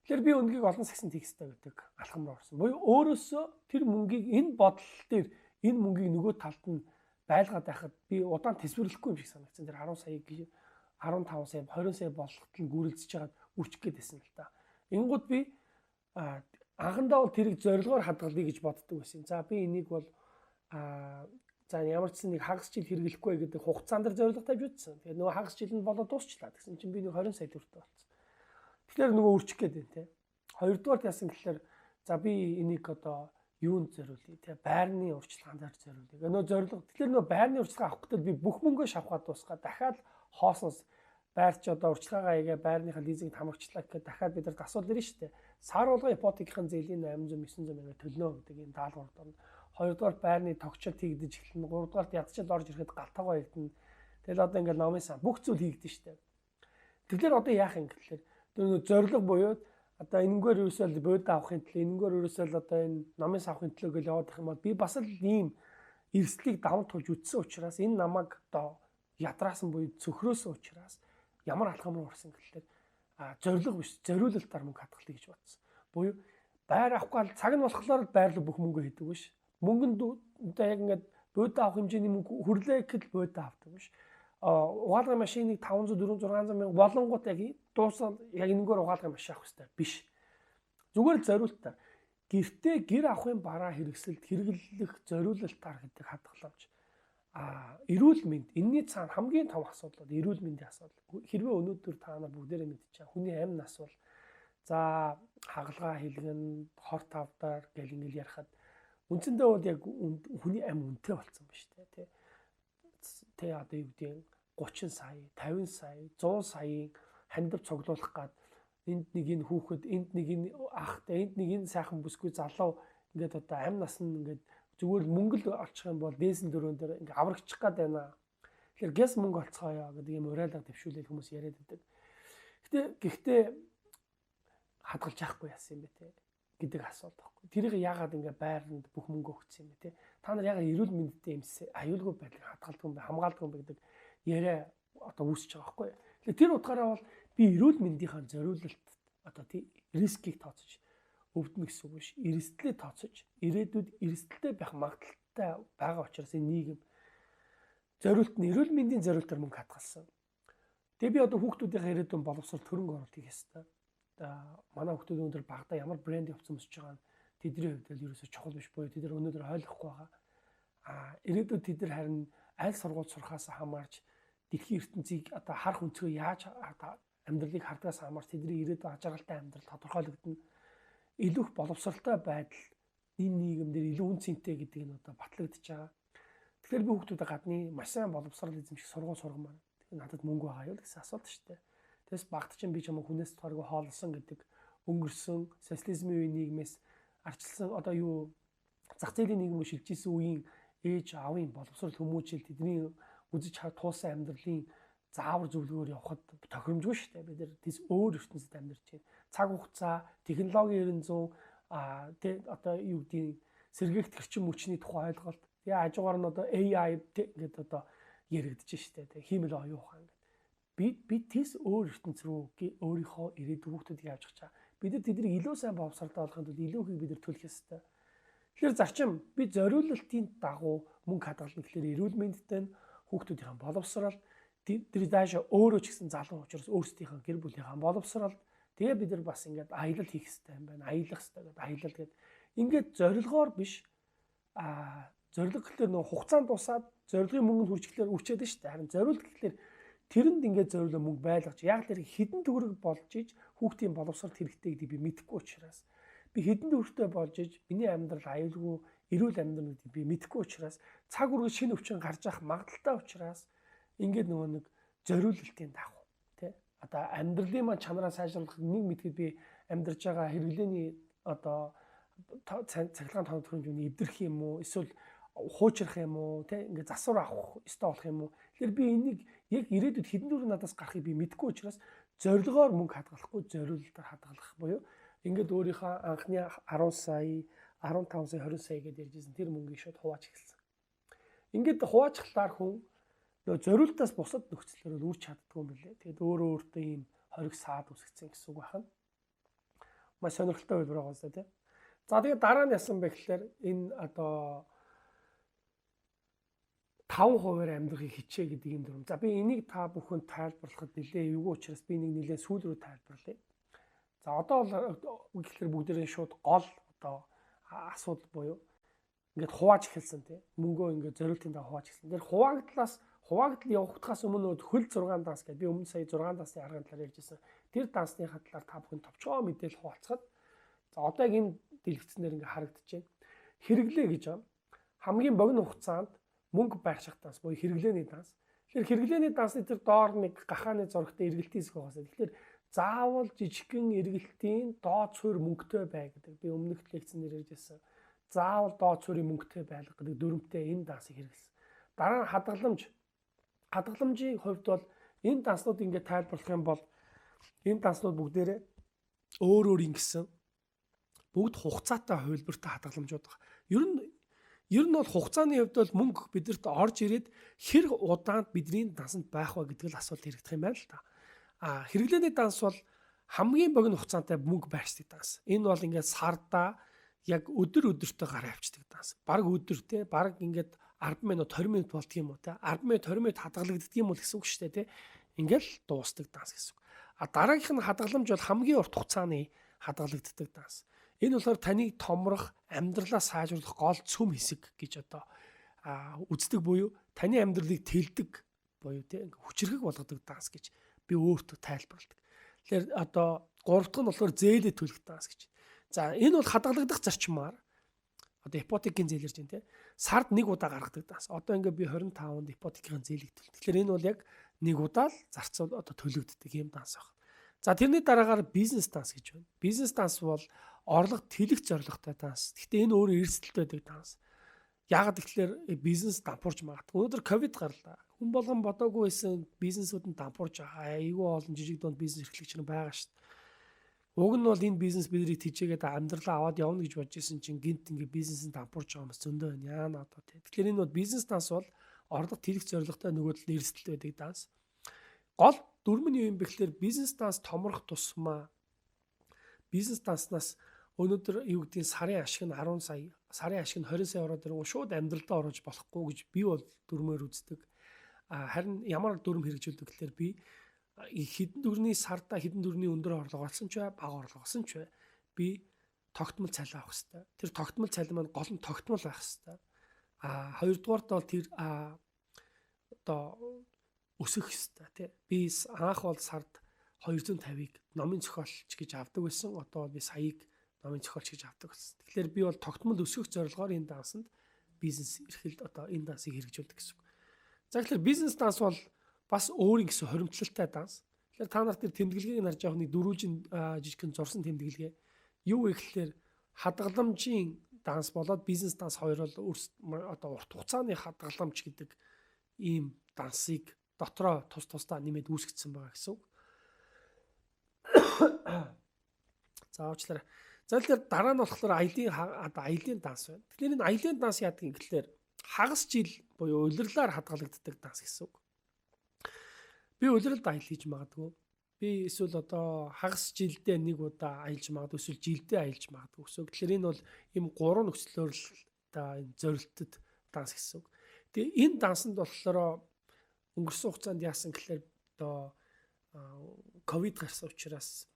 Тэгэхээр би өнгийг олон сагсан хийх ёстой гэдэг алхам руу орсон. Буюу өөрөөсөө тэр мөнгийг энэ бодол дээр энэ мөнгийг нөгөө талд нь байлгаад байхад би удаан төсвөрлөхгүй юм шиг санагдсан. Тэр 10 сая 15 сая 20 сая болоход нь гүрэлзэж байгаад үрчих гээд байсан л та. Ингууд би Анхандаа бол тэрийг зорилгоор хадгалъя гэж боддог байсан. За, би энийг бол за, ямар ч нэг хагас жил хэрэглэхгүй гэдэг хугацаан дээр зорилго тавьж үзсэн. Тэгээд нөгөө хагас жил нь болоод дуусчлаа. Тэгсэн чинь би нэг 20 сая төгрөгтэй болсон. Тэгэхээр нөгөө үрчих гээд байна те. Хоёрдугаар яасан гэхээр, за, би энийг одоо юунд зориулъя те, байрны урьдчилгаан дээр зориулъя. Нөгөө зорилго. Тэгэхээр нөгөө байрны урьдчилгаа авах гэдэг би бүх мөнгөө шавхаад дуусгаад, дахиад хоосноос байр чи одоо урьдчилгаагаа хийгээ, байрныхаа лизинг хамрагчлаа гэхэд дахиад бид нарт асуудал ирнэ шүү дээ. Сар болгон ипотекийн зээлийн 800 900 мянга төлнө гэдэг юм даалгавар дорно. Хоёрдугаар, байрны тогтчол хийгдэж эхэлнэ. Гуравдугаар, ядчил орж ирэхэд галтайгаа хийгдэнэ. Тэгэл одоо ингээл номын сан бүх зүйл хийгдэн шүү дээ. Тэгэхээр одоо яах юм гэхэлэр тэр нөгөө зорилго буюу одоо энэнгээр ерөөсөө л буудаа авахын төлөө, энэнгээр ерөөсөө л одоо энэ номын сан авахын төлөө гэж яваад их юм бол би бас л ийм эрсдлийг даван туулж үтсэн учраас, энэ намайг одоо ядраасан буюу цөхрөөсөн учраас ямар алхам руу орсон гэхэлэр зорилго биш, зориулалтаар мөнгө хадгалъя гэж бодсон. Буюу байр авахгүй цаг нь болохоор байр руу бүх мөнгө хийдэг биш. Мөнгөнд одоо яг ингээд буудаа авах хэмжээний мөнгө хүрлээ гэхэд буудаа авдаг биш. Угаалгын машиныг 500 400 600 мянга болонгууд яг дуусаад яг энэгээр угаалгын машин авах хэрэгтэй биш. Зүгээр л зориултаар гэртээ гэр авахын бараа хэрэгсэлд хэрэглэх зориулалтаар гэдэг хадгаламж. Эрүүл мэнд, энэний цаана хамгийн том асуудал бол эрүүл мэндийн асуудал. Хэрвээ өнөөдөр та нар бүгдээрээ мэдчихэе. Хүний амь нас бол за хагалгаа хийлгэн, хор тавдар гэл ингээл ярихад үндсэндээ бол яг хүний амь үнэтэй болсон ба шүү дээ, тий. Тэ, одоо юу гэдэг, 30 сая, 50 сая, 100 саяын хандив цуглуулах гад энд нэг энэ хүүхэд, энд нэг энэ ахтай, энд нэг энэ сайхан бүсгүй залуу ингээд одоо амь нас нь ингээд зүгээр л мөнгө л олчих юм бол дээсэн дөрөөн дээр ингээд аврагчих гад байна. Тэгэхээр гэс мөнгө олцгоё гэдэг юм уриалга дэвшүүлэл хүмүүс яриад байдаг. Гэхдээ хадгалж яахгүй яасан юм бэ те гэдэг асуулт байхгүй. Тэрийг яагаад ингээ байранд бүх мөнгө өгсөн юм бэ те? Та нар яагаад эрүүл мэндтэй юмсээ аюулгүй байдлыг хадгалдаг юм бэ, хамгаалдаг юм бэ гэдэг яриа одоо үүсэж байгаа байхгүй. Тэгэхээр тэр утгаараа бол би эрүүл мэндийнхаа зориулалт одоо тий рискийг тооцож өвдөнө гэсэн үг биш. Эрсдлээ тооцож, ирээдүйд эрсдэлтэй байх магадлалтай байгаа учраас энэ нийгэм зориулт нь эрүүл мэндийн зориултаар мөнгө хадгалсан. Тэгээ би одоо хүүхдүүдийнхээ ирээдүйн боловсрол, хөрөнгө оруулалт хийх ёстой. Манай хүүхдүүд өнөөдөр багадаа ямар брэнд явцсан өмсөж байгаа нь тэдний хувьд л ерөөсөө чухал биш буюу тэд нар өнөөдөр ойлгохгүй байгаа. Ирээдүйд тэд нар харин аль сургууль сурахаас хамаарч, дэлхийн ертөнцийг одоо харах өнцгөө яаж амьдралыг хардгаас хамаарч тэдний ирээдүйн аз жаргалтай амьдрал тодорхойлогдоно. Илүү их боловсралтай байдал энэ нийгэмдэр илүү үн цэнтэй гэдэг нь одоо батлагдчихж байгаа. Тэгэхээр би хүүхдүүдэд гадны маш сайн боловсрал эзэмших сургууль сургамаар. Тэгэхээр надад мөнгө байгаа юу гэсэн асуулт шүү дээ. Тэгээс багт чинь би ч юм уу хүнээс тааргүй хооллосон гэдэг өнгөрсөн социализмын үеийн нийгмээс арчилсан, одоо юу, зах зээлийн нийгэм рүү шилжижсэн үеийн ээж аавын боловсрол хүмүүжил, тэдний үзэж туулсан амьдралын заавар зөвлөгөөр явхад тохиромжгүй шүү дээ. Бид нар тэс өөр ертөнцид амьдарч байна. Цаг хугацаа, технологийн 900 тэ одоо юу гэдгийг, сэргээгт эрчим хүчний тухай ойлголт. Тэгээ хажуугаар нь одоо AI ингээд одоо яригдж штэ тэ, хиймэл оюун ухаан гэдэг. Би тэс өөр ертөнц рүү өөрийнхөө ирээдүйн хүүхдүүдийг явж чаа. Бид нар тэднийг илүү сайн боловсролтой болохын тулд илүү ихийг бид нар төлөх ёстой. Тэгэхээр зарчим би зориулалтын дагуу мөнгө хадгална гэхээр эрүүл мэндтэй нь, хүүхдүүдийн боловсрол, тэр даашаа өөрөө ч гэсэн залуу учраас өөрсдийнхөө гэр бүлийнхаа боловсрол, тэгээ бид нар бас ингээд аялал хийх хэрэгтэй юм байна. Аялах хэрэгтэй гэдэг, аялал гэдэг. Ингээд зорилгоор биш, зорилго гэхлээр нөгөө хугацаанд дуусаад зорилгын мөнгөнд хүрч гэхлээр үрчээд нь шүү дээ. Харин зориулт гэхлээр тэрэнд ингээд зориулаа мөнгө байлгаж, яг л хэдэн төгрөг болж иж хүүхдийн боловсролт хэрэгтэй гэдгийг би мэдэхгүй учраас, би хэдэн төгрөгтэй болж иж миний амьдрал аюулгүй эрүүл амьдрал гэдгийг би мэдэхгүй учраас, цаг үргэлж шинэ өвчин гарч явах магадлалтай учраас ингээд нөгөө нэг зориулалтын дагуу тий одоо амьдралын маань чанараа сайжруулах нэг мэдхэд би амьдарч байгаа хэрэглээний одоо цахилгаан тоног төхөөрөмжний эвдрэх юм уу, эсвэл хуучрах юм уу тий, ингээд засвар авах ёстой болох юм уу. Тэгэхээр би энийг яг ирээдүйд хэдэн төгрөг надаас гарахыг би мэдэхгүй учраас зорилгоор мөнгө хадгалахгүй, зориулалтаар хадгалах буюу ингээд өөрийнхөө анхны 10 сая, 15 сая, 20 сая гэдээ ярьжсэн тэр мөнгийг шууд хувааж эхэлсэн. Ингээд хуваажхлаар хүн нөгөө зориултаас бусад нөхцлөөр бол үрч чаддгүй юм билээ. Тэгээд өөрөө өөртөө ийм хориг саад үсгэсэн гэсэн үг байна. Маш сонирхолтой хэлбэр байгаа сте, тий. За, тэгээд дараа нь яасан бэ гэхээр энэ одоо 5%-аар амьдрахыг хичээ гэдэг юм дүрэм. За, би энийг та бүхэнд тайлбарлахад нэлээ эвгүй учраас би энийг нэлээ сүүл рүү тайлбарлая. За одоо бол гэхэлэр бүгдээрээ шууд гол одоо асуудал буюу ингээд хувааж эхэлсэн тий. Мөнгөө ингээд зориултын дагуу хувааж эхэлсэн. Тэр хуваагдлаас хуваагдал явагдахаас өмнө хөл 6 данс гэдэг би өмнө сая 6 дансны аргын талаар ярьжсэн. Тэр дансныхаа талаар та бүхэн товчгоо мэдээлэл хуваалцахад за одоо яг энэ дэлгэцнээр ингээд харагдаж байна. Хэрэглээ гэж байна. Хамгийн богино хугацаанд мөнгө байрших данс буюу хэрэглээний данс. Тэгэхээр хэрэглээний дансны тэр доор нэг гахааны зурагтай эргэлтийн хэсэг байгаа. Тэгэхээр заавал жижигхэн эргэлтийн доод суурь мөнгөтэй бай гэдэг. Би өмнөх лекцэн дээр ярьж байсан. Заавал доод суурийн мөнгөтэй байлга гэдэг дүрмтэй энэ дансыг хэрэглэсэн. Дараа нь хадгаламж. Хадгаламжийн хувьд бол энэ данснууд ингээд тайлбарлах юм бол энэ данснууд бүгдээрээ өөр өөр ингэсэн бүгд хугацаатай хувилбартай хадгаламжууд байгаа. Ер нь бол хугацааны хувьд бол мөнгө бидэрт орж ирээд хэр удаанд бидний дансанд байх вэ гэдэг л асуулт хэрэгдэх юм байна л та. А хэрэглээний данс бол хамгийн богино хугацаантай мөнгө байршдаг данс. Энэ бол ингээд сардаа яг өдөр өдөртөө гараа авчдаг данс. Бараг өдөр те, бараг ингээд 10 минут 20 минут болдго юм уу те. 10 минут 20 минут хадгалагддаг юм уу гэсэн үг шүү дээ те. Ингээл дуустдаг данс гэсэн үг. А дараагийнх нь хадгаламж бол хамгийн урт хугацааны хадгалагддаг данс. Энэ болохоор таныг томрох, амьдралаа сайжруулах гол цөм хэсэг гэж одоо үздэг буюу таны амьдралыг тэлдэг буюу те ингээ хүчрхэг болгодог данс гэж би өөртөө тайлбарладаг. Тэгэхээр одоо гурав дахь нь болохоор зээлээ төлөх данс гэж. За энэ бол хадгалагдах зарчмаар одоо ипотекийн зээл ярьж байна те. Сард нэг удаа гаргадаг данс. Одоо ингээ би 25 онд ипотекийн зээлийг төлнө. Тэгэхээр энэ бол яг нэг удаа л зарцуул одоо төлөгддөг юм данс байна. За тэрний дараагаар бизнес данс гэж байна. Бизнес данс бол орлого тэлэх зорилготой данс. Гэхдээ энэ өөрөө эрсдэлтэй байдаг данс. Яагаад гэвэл бизнес дампуурч магадгүй. Өнөөдөр ковид гарлаа. Хүн болгон бодоогүй байсан бизнесүүд нь дампуурч байгаа. Айгүй олон жижиг дунд бизнес эрхлэгч нар байгаа шүү дээ. Уг нь бол энэ бизнес биднийг тийчээгээд амьдралаа аваад явна гэж бодож исэн чинь гинт ингээ бизнес нь дампуурч байгаа юм бас зөндөө байна. Яана одоо тий. Тэгэхээр энэ бол бизнес данс бол орлого тэлэх зорилготой нөгөө тал нь эрсдэлтэй байдаг данс. Гол дүрм нь юу юм бэ гэхээр бизнес данс томрох тусмаа бизнес данснаас өнөөдөр юу гэдгийг сарын ашиг нь 10 сая, сарын ашиг нь 20 сая ороод ирэнгүүт шууд амьдралдаа оруулж болохгүй гэж би бол дүрмээр үздэг. А харин ямар дүрм хэрэгжүүлдэг гэхээр би хэдэн төгрөний сарда хэдэн төгрөний өндөр орлого олсон ч бай, бага орлого олсон ч бай. Би тогтмол цалин авах хэрэгтэй. Тэр тогтмол цалин маань гол нь тогтмол байх хэрэгтэй. А хоёрдугаарт бол тэр одоо өсөх хэрэгтэй тий. Би анх бол сард 250-ыг номын зохиолч гэж авдаг байсан. Одоо бол би саяыг номын зохиолч гэж авдаг болсон. Тэгэхээр би бол тогтмол өсгөх зорилгоор энэ дансанд бизнес эрхэлд одоо энэ дансыг хэрэгжүүлдэг гэсэн үг. За тэгэхээр бизнес данс бол бас өөр ингэсэн хоримтлалтай данс. Тэгэхээр та нар тэр тэмдэглэгийг нарж явах нэг дөрвөлжин жижигхэн зурсан тэмдэглэгээ. Юу вэ гэхээр хадгаламжийн данс болоод бизнес данс хоёр бол одоо урт хугацааны хадгаламж гэдэг ийм дансыг дотроо тус тусдаа нэмээд үүсгэсэн байгаа гэсэн үг. За уучлаарай. За тэгэхээр дараа нь болохоор аялын одоо аялын данс байна. Тэгэхээр энэ аялын данс яадаг юм гэхээр хагас жил буюу улирлаар хадгалагддаг данс гэсэн үг. Би улиралд аял хийж магадгүй. Би эсвэл одоо хагас жилдээ нэг удаа аялж магадгүй, эсвэл жилдээ аялж магадгүй гэсэн үг. Тэгэхээр энэ бол ийм гурван нөхцлөөр л одоо энэ зорилтод данс гэсэн үг. Тэгээ энэ дансанд болохоор өнгөрсөн хугацаанд яасан гэхээр одоо ковид гарсан учраас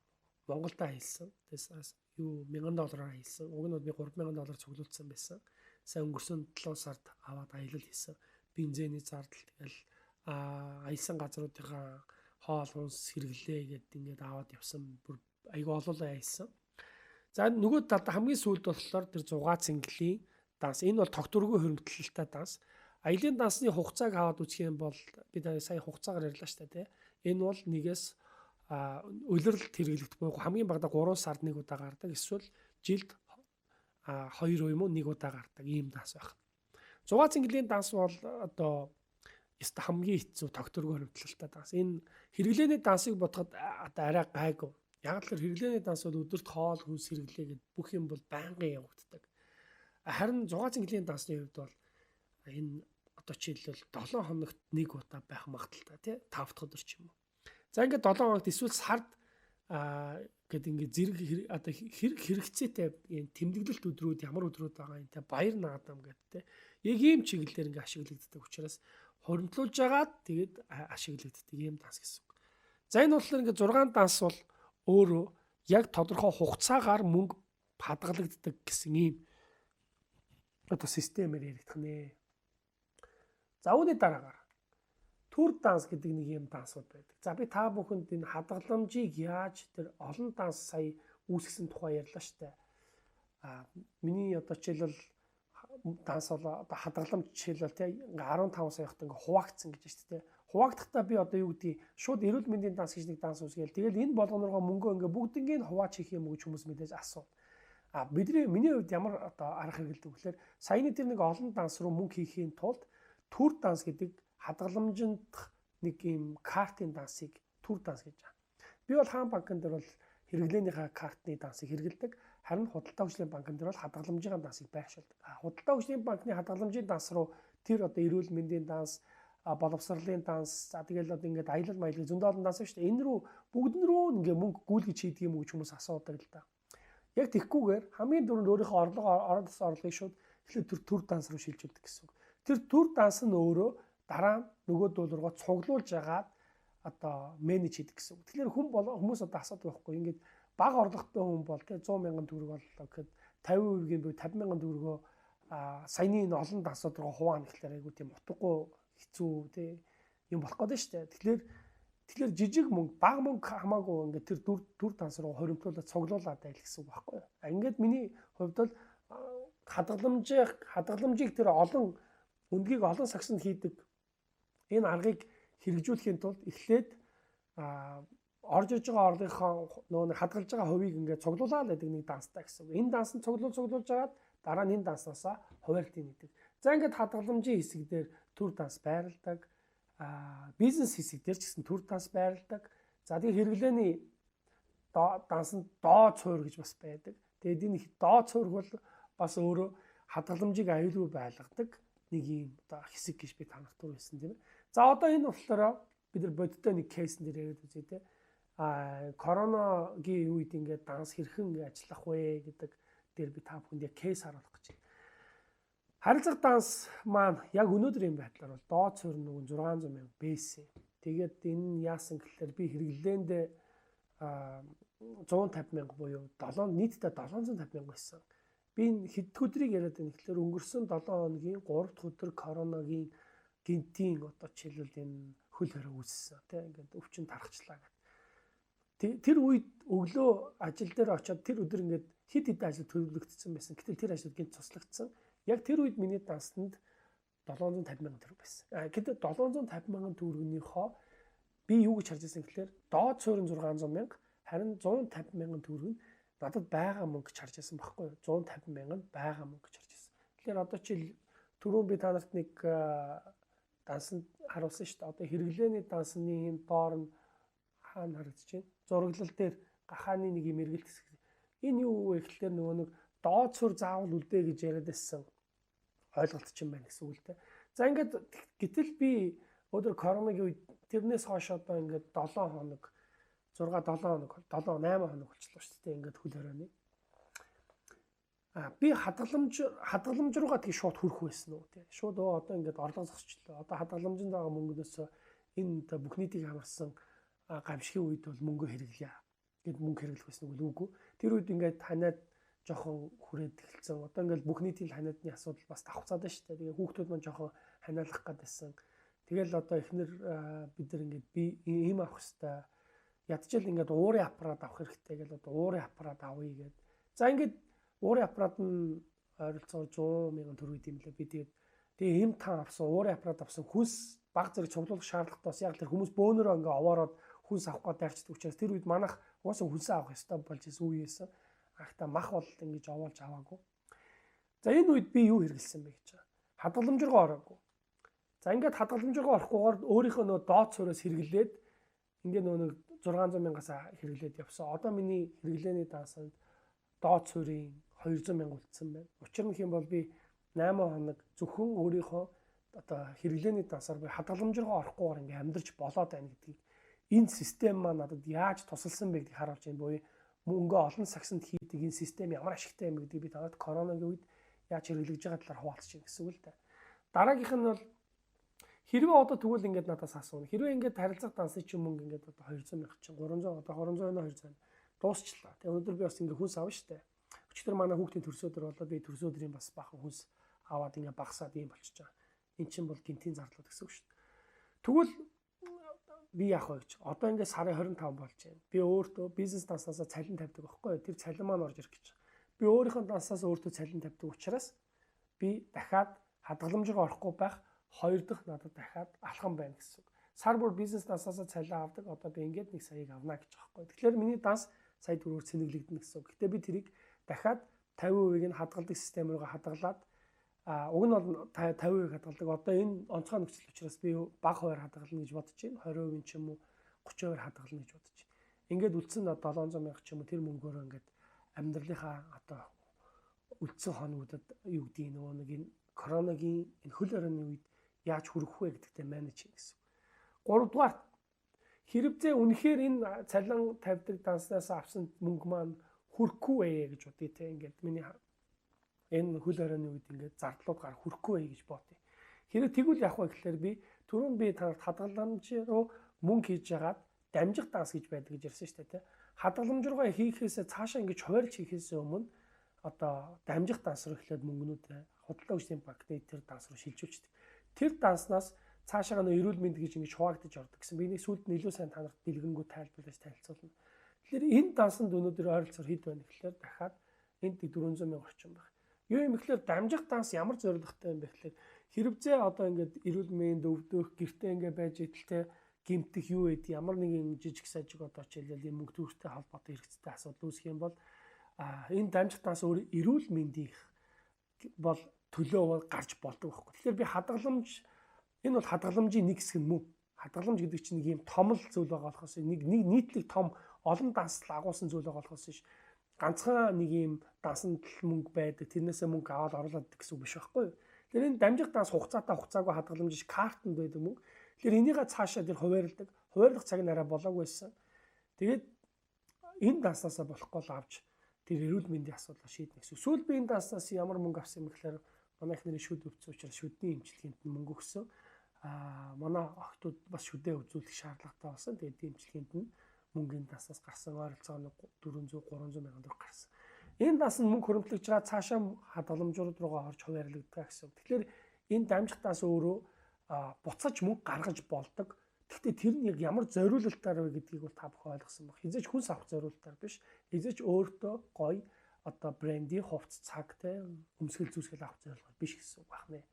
Монголд аялсан. Тэгээс юу $1000 аялсан. Уг нь бол би $3000 цуглуулсан байсан. Сайн өнгөрсөн 7 сард аваад аялал хийсэн. Бензиний зардал тэгэл аялсан газруудынхаа хоол хүнс хэрэглээ гэдээ ингээд аваад явсан. Бүр айгүй олоолаа аялсан. За нөгөө талд хамгийн сүүлд болохоор тэр 6 цэнгэлийн данс. Энэ бол тогтворгүй хөрөнгөлөлтэй данс. Аялын дансны хугацааг аваад үзэх юм бол би сая хугацаагаар ярьлаа шүү дээ, тэ. Энэ бол нэгээс улиралд хэрэглэгдэх буюу хамгийн багадаа 3 сард нэг удаа гардаг. Эсвэл жилд 2 юм уу нэг удаа гардаг ийм данс байх. 6 цэнгэлийн данс бол одоо ёстой хамгийн хэцүү тогтворгүй хоримтлалтай данс. Энэ хэрэглээний дансыг бодоход одоо арай гайгүй. Яг л хэрэглээний данс бол өдөрт хоол хүнс хэрэглээ гэд бүх юм бол байнгын явагддаг. Харин 6 цэнгэлийн дансны хувьд бол энэ одоо жишээлбэл 7 хоногт нэг удаа байх магадaltaй тий 5 дахь өдөр ч юм уу. За ингээд 7 хоногт эсвэл сард гэд ингээд зэрэг одоо хэрэг хэрэгцээтэй энэ тэмдэглэлт өдрүүд ямар өдрүүд байгаа юм те баяр наадам гэдэг те яг ийм чиглэлээр ингээд ашиглагддаг учраас хуримтлуулж агаад тэгээд ашиглагддаг ийм данс гэсэн үг. За энэ болохоор ингээд 6 данс бол өөрөө Яг тодорхой хугацаагаар мөнгө хадгалагддаг гэсэн ийм одоо системээр яригдах нэ. За, үүний дараагаар төр данс гэдэг нэг юм дансууд байдаг. За, би та бүхэнд энэ хадгаламжийг яаж тэр олон данс сая үүсгэсэн тухай ярьлаа штэ. А миний одоо жишээлбэл данс бол одоо хадгаламж жишээлбэл тий 15 сая ингээ хуваагдсан гэж штэ тий. Хуваагдахтаа би одоо юу гэдгийг шууд эрүүл мэндийн данс гэж нэг данс үүсгээл, тэгэл энэ болгоно руугаа мөнгөө ингээ бүгднийг хуваач хийх юм уу гэж хүмүүс мэдээж асууна. А бидний миний хувьд ямар одоо арга хэрэглэдэг гэхээр саяны тэр нэг олон данс руу мөнгө хийхийн тулд төр данс гэдэг хадгаламжинд нэг ийм картын дансыг төр данс гэж байна. Би бол хаан банкн дээр бол хэрэглээнийхээ картны дансыг хэрэглэдэг. Харин худалдаа хөгжлийн банкн дээр бол хадгаламжийн дансыг байршуулдаг. Худалдаа хөгжлийн банкны хадгаламжийн данс руу тэр одоо эрүүл мэндийн данс, боловсролын данс, за тэгэл одоо ингээд аялал маялал зөндөө олон данс шүү дээ. Энэ рүү бүгдэн рүү ингээ мөнгө гүйлгэж хийдэг юм уу гэж хүмүүс асуудаг л да. Яг тэгхгүйгээр хамгийн түрүүнд өөрийнхөө орлого ороод орлогыг шууд эхлээд тэр төр данс руу шилжүүлдэг гэсэн үг. Тэр төр данс нь өөрөө дараа нь нөгөө дуулуургаа цуглуулж агаад одоо manage хийдэг гэсэн үг. Тэгэхээр хүн бол хүмүүс одоо асуудаг байхгүй, ингээд бага орлоготой хүн бол тий 100 мянган төгрөг боллоо гэхэд 50%-ийн буюу 50 мянган төгрөгөө саяны энэ олон дансууд руу хуваана гэхлээр айгуу тийм утгагүй хэцүү тий юм болох гэдэг шүү дээ. Тэгэхээр жижиг мөнгө, бага мөнгө хамаагүй ингээд тэр дүр данс руу хоримтлуулаад цуглуулад байл гэсэн үг байхгүй юу. Ингээд миний хувьд бол хадгаламжийг тэр олон өндгийг олон сагсанд хийдэг энэ аргыг хэрэгжүүлэхийн тулд эхлээд орж иж байгаа орлогынхоо нөгөө нэг хадгалж байгаа хувийг ингээд цуглуулаад байдаг нэг данстай гэсэн үг. Энэ данс нь цуглуул цуглуулж хагаад дараа нь энэ данснаасаа хуваарлтыг нэдэг. За, ингээд хадгаламжийн хэсэг дээр төр данс байрладаг. Бизнес хэсэг дээр ч гэсэн төр данс байрладаг. За, тэгээ хэрэглээний данс нь доод суурь гэж бас байдаг. Тэгээд энэ доод суурь бол бас өөрөө хадгаламжийг аюулгүй байлгадаг нэг юм одоо хэсэг гэж би танах тур байсан, тийм ээ. За, одоо энэ болохоор бид нар бодиттой нэг case эн дээр яриад үзье те. Коронагийн үед ингээд данс хэрхэн ажиллах вэ гэдэг дээр би та бүхэнд яг case харуулах гэж байна. Харилцах данс маань яг өнөөдрийн байдлаар бол доод суурь нөгөө 600 мянга байсан. Тэгээд энэ яасан гэхлээр би хэрэглээндээ 150 мянга буюу 7 нийтдээ 750 мянга байсан. Би энэ хэд өдрийг яриад байна гэхлээр өнгөрсөн 7 хоногийн 3 дахь өдөр коронагийн гэнэтийн одоо жишээлбэл энэ хөл хориг үүссэн тийм, ингээд өвчин тархачлаа гэдэг. Тэр үед өглөө ажил дээр очиод тэр өдөр ингээд хэд хэдэн ажил төлөвлөгдсөн байсан. Гэтэл тэр ажил гэнэт цуслагдсан. Яг тэр үед миний дансанд 750 мянган төгрөг байсан. Гэтэл 750 мянган төгрөгнийхөө би юу гэж харж байсан гэхлээр доод суурин 600 мянга, харин 150 мянган төгрөг нь надад байгаа мөнгө гэж харж байсан байхгүй юу? 150 мянган байгаа мөнгө гэж харж байсан. Тэгэхээр одоо чи түрүүн би та нарт нэг дансанд харуулсан шүү дээ. Одоо хэрэглээний дансны энэ доор нь хаана харагдаж байна? Зураглал дээр гахааны нэг юм эргэлт хэсэг. Энэ юу вэ гэхлээр нөгөө нэг доод суурь заавал үлдээ гэж яриад байсан ойлголт чинь байна гэсэн үг л дээ. За, ингээд гэтэл би өнөөдөр коронагийн үед тэрнээс хойш одоо ингээд 7 хоног, 6 7 хоног, 7 8 хоног болчихлоо шүү дээ, ингээд хөл хорионы. Би хадгаламж руугаа тийг шууд хүрэх байсан уу тий. Шууд өө одоо ингээд орлого зогсчлоо. Одоо хадгаламжинд байгаа мөнгнөөс энэ одоо бүх нийтийг хамарсан гамшигын үед бол мөнгө хэрэглэе гэд мөнгө хэрэглэх байсан уу? Үгүй. Тэр үед ингээд ханиад жоохон хүрээд эхэлсэн. Одоо ингээд бүх нийтийн ханиадны асуудал бас давхцаад байна шүү дээ. Тэгээ хүүхдүүд маань жоохон ханиалах гээд байсан. Тэгэл одоо эхнэр бид нар ингээд би ийм авах хэвээр ядчил ингээд уурын аппарат авах хэрэгтэй гэл одоо уурын аппарат авъя гэд. За, ингээд уурын аппарат нь ойролцоогоор 100 мянган төгрөг юм лээ. Би тэгээд тэгээ ийм тан авсан, уурын аппарат авсан, хүнс баг зэрэг цуглуулах шаардлагатай бас яг тэр хүмүүс бөөнөрөө ингээ овоороод хүнс авах гээд дайрчдаг учраас тэр үед манайх угаасаа хүнсээ авах ёстой болж исэн үе байсан. Ахта мах бол ингэж овоолж аваагүй. За, энэ үед би юу хэрэглэсэн бэ гэж байгаа. Хадгаламж руу ороогүй. За, ингээд хадгаламж руу орохгүйгээр өөрийнхөө нөгөө доод суурьаас хэрэглээд ингээ нөгөө нэг 600 мянгаас хэрэглээд явсан. Одоо миний хэрэглээний дансанд доод суурийн 200 мянга үлдсэн байна. Учир нь хэм бол би 8 хоног зөвхөн өөрийнхөө одоо хэрэглээний дансаар би хадгаламж руу орохгүйгээр ингээ амьдарч болоод байна гэдгийг, энэ систем маань надад яаж тусалсан бэ гэдгийг харуулж байна. Буюу мөнгөө олон сагсанд хийдэг энэ систем ямар ашигтай юм гэдгийг би танад коронагийн үед яаж хэрэглэж байгаа талаар хуваалцаж байна гэсэн үг л дээ. Дараагийнх нь бол хэрвээ одоо тэгвэл ингээд надаас асууна. Хэрвээ ингээд харилцах дансны чинь мөнгө ингээд одоо 200 мянга чинь 300, одоо 300 200 Дуусчлаа. Тэгээ өнөөдөр би бас ингээ хүнс авна штэ. Өчигдөр манай хүүхдийн төрсөдөр болоо би төрсөдрийн бас бахан хүнс аваад ингээ багасаад ийм болчихж байгаа. Эн чинь бол гинтийн зарлууд гэсэн үг шүү дээ. Тэгвэл би яах вэ гэж. Одоо ингээ сарын 25 болж байна. Би өөртөө бизнес дансаасаа цалин тавьдаг байхгүй юу? Тэр цалин маань орж ирэх гэж. Би өөрийнхөө дансаас өөртөө цалин тавьдаг учраас би дахиад хадгаламж руу орохгүй байх хоёр дахь надад дахиад алхам байна гэсэн үг. Сар бүр бизнес дансаасаа цалин авдаг. Одоо би ингээд 1 саяыг авна гэж байгаа байхгүй. Тэгэхээр миний данс сая төгрөгөөр цэнэглэгдэнэ гэсэн үг. Гэтэ би тэрийг дахиад 50%-ийг нь хадгалдаг систем рүүгээ хадгалаад уг нь бол 50% хадгалдаг. Одоо энэ онцгой нөхцөл учраас би бага хувиар хадгална гэж бодож байна. 20% ч юм уу 30% хадгална гэж бодож байна. Ингээд үлдсэн 700 мянга ч юм уу тэр мөнгөөрөө ингээд амьдралынхаа одоо үлдсэн хоногудад юу гэдгийг нөгөө нэг энэ коронагийн энэ хөл хорионы үед яаж хүрэх вэ гэдэгтээ менеж хий гэсэн. Гуравдугаар хэрвээ үнэхээр энэ цалин тавьдаг данснаас авсан мөнгө маань хүрхгүй ээ гэж бодъё те. Ингээд миний энэ хөл хорионы үед ингээд зардлууд гар хүрхгүй ээ гэж бодъё. Хэрэг тэгвэл яах вэ гэхээр би түрүүн би танарт хадгаламж руу мөнгө хийж ягаад дамжих данс гэж байдаг гэж ярьсан шүү дээ те. Хадгаламж руугаа хийхээсээ цаашаа ингэж хуваарлж хийхээсээ өмнө одоо дамжих данс руу эхлээд мөнгнүүд худалдаа хөгжлийн банкны тэр данс руу шилжүүлчихдэг. Тэр данснаас цаашаа нөө эрүүл мэнд гэж ингэж хуваагдаж ордог гэсэн. Би нэг сүүлд нь илүү сайн та нарт дэлгэнгүй тайлбарлаж танилцуулна. Тэгэхээр энэ дансанд өнөөдөр ойролцоогоор хэд байна гэхээр дахиад энд 400 мянга орчим байна. Юу юм гэхээр дамжих данс ямар зорилготой юм бэ гэхээр хэрвээ одоо ингээд эрүүл мэнд өвдөх гэртээ ингээд байж идэлтэй гэмтэх юу гэдэг ямар нэгэн жижиг сажиг одоо жишээлбэл юм мөнгө төгрөгтэй холбоотой хэрэгцээтэй асуудал үүсэх юм бол энэ дамжих данс өөр эрүүл мэндийн бол төлөө бол гарч болдог байхгүй. Тэгэхээр би хадгаламж энэ бол хадгаламжийн нэг хэсэг нь мөн. Хадгаламж гэдэг чинь нэг юм том л зүйл байгаа болохоос нэг нийтлэг том олон дансл агуулсан зүйл байгаа болохоос биш. Ганцхан нэг юм дансанд л мөнгө байдаг. Тэрнээсээ мөнгө аваад оруулаад гэсэн үг биш байхгүй юу? Тэгэхээр энэ дамжих данс хугацаатай хугацаагүй хадгаламж биш картанд байдаг мөнгө. Тэгэхээр энийгээ цаашаа тэр хуваарлдаг. Хуваарлах цаг нь арай болоогүй байсан. Тэгээд энэ данснасаа болохгүй л авч тэр эрүүл мэндийн асуудлаа шийднэ гэсэн. Сүүл би энэ данснаас ямар мөнгө авсан юм гэхээр манай эхнэрийн шүд өвдсөн учраас шүдний эмчилгээнд нь мөнгө өгсөн. Манай охтууд бас шүдээ үзүүлэх шаардлагатай болсон. Тэгээд эмчилгээнд нь мөнгөний данснаас гарсан ойролцоогоо 400 300 мянган төгрөг гарсан. Энэ данс нь мөнгө хөрөмтлөж байгаа цаашаа хадгаламжууд руугаа орж хуваарлагддаг гэсэн. Тэгэхээр энэ дамжих данс өөрөө буцаж мөнгө гаргаж болдог. Гэхдээ тэр нь яг ямар зориулалтаар вэ гэдгийг бол та бүхэн ойлгосон баг. Хизээч хүнс авах зориулалтаар биш. Хизээч өөртөө гоё одоо брендийн хувцас цаг те өмсгөл зүсгэл авах зорилгоор биш гэсэн үг байна.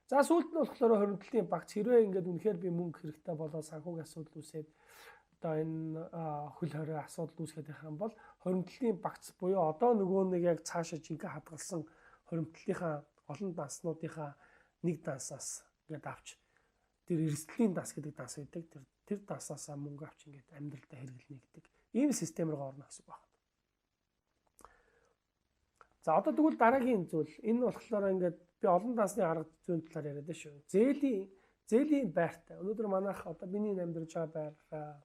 За сүүлд нь болохоор хоригдлын багц хэрвээ ингээд үнэхээр би мөнгө хэрэгтэй болоод санхүүгийн асуудал үүсээд одоо энэ хөл хорой асуудал үүсгээд байх юм бол хоригдлын багц буюу одоо нөгөө нэг яг цаашаа жинхэнэ хадгалсан хоригдлынхаа олон данснуудынхаа нэг дансаас ингээд авч тэр эрсдлийн данс гэдэг данс байдаг. Тэр дансаасаа мөнгө авч ингээд амьдралдаа хэрэглэнэ гэдэг ийм систем рүү орно гэсэн үг байна. За одоо тэгвэл дараагийн зүйл энэ болохоор ингээд би олон дансны арга зүйн талаар яриад байна шүү. Зээлийн байртай. Өнөөдөр манайх одоо миний амьдарч байгаа байр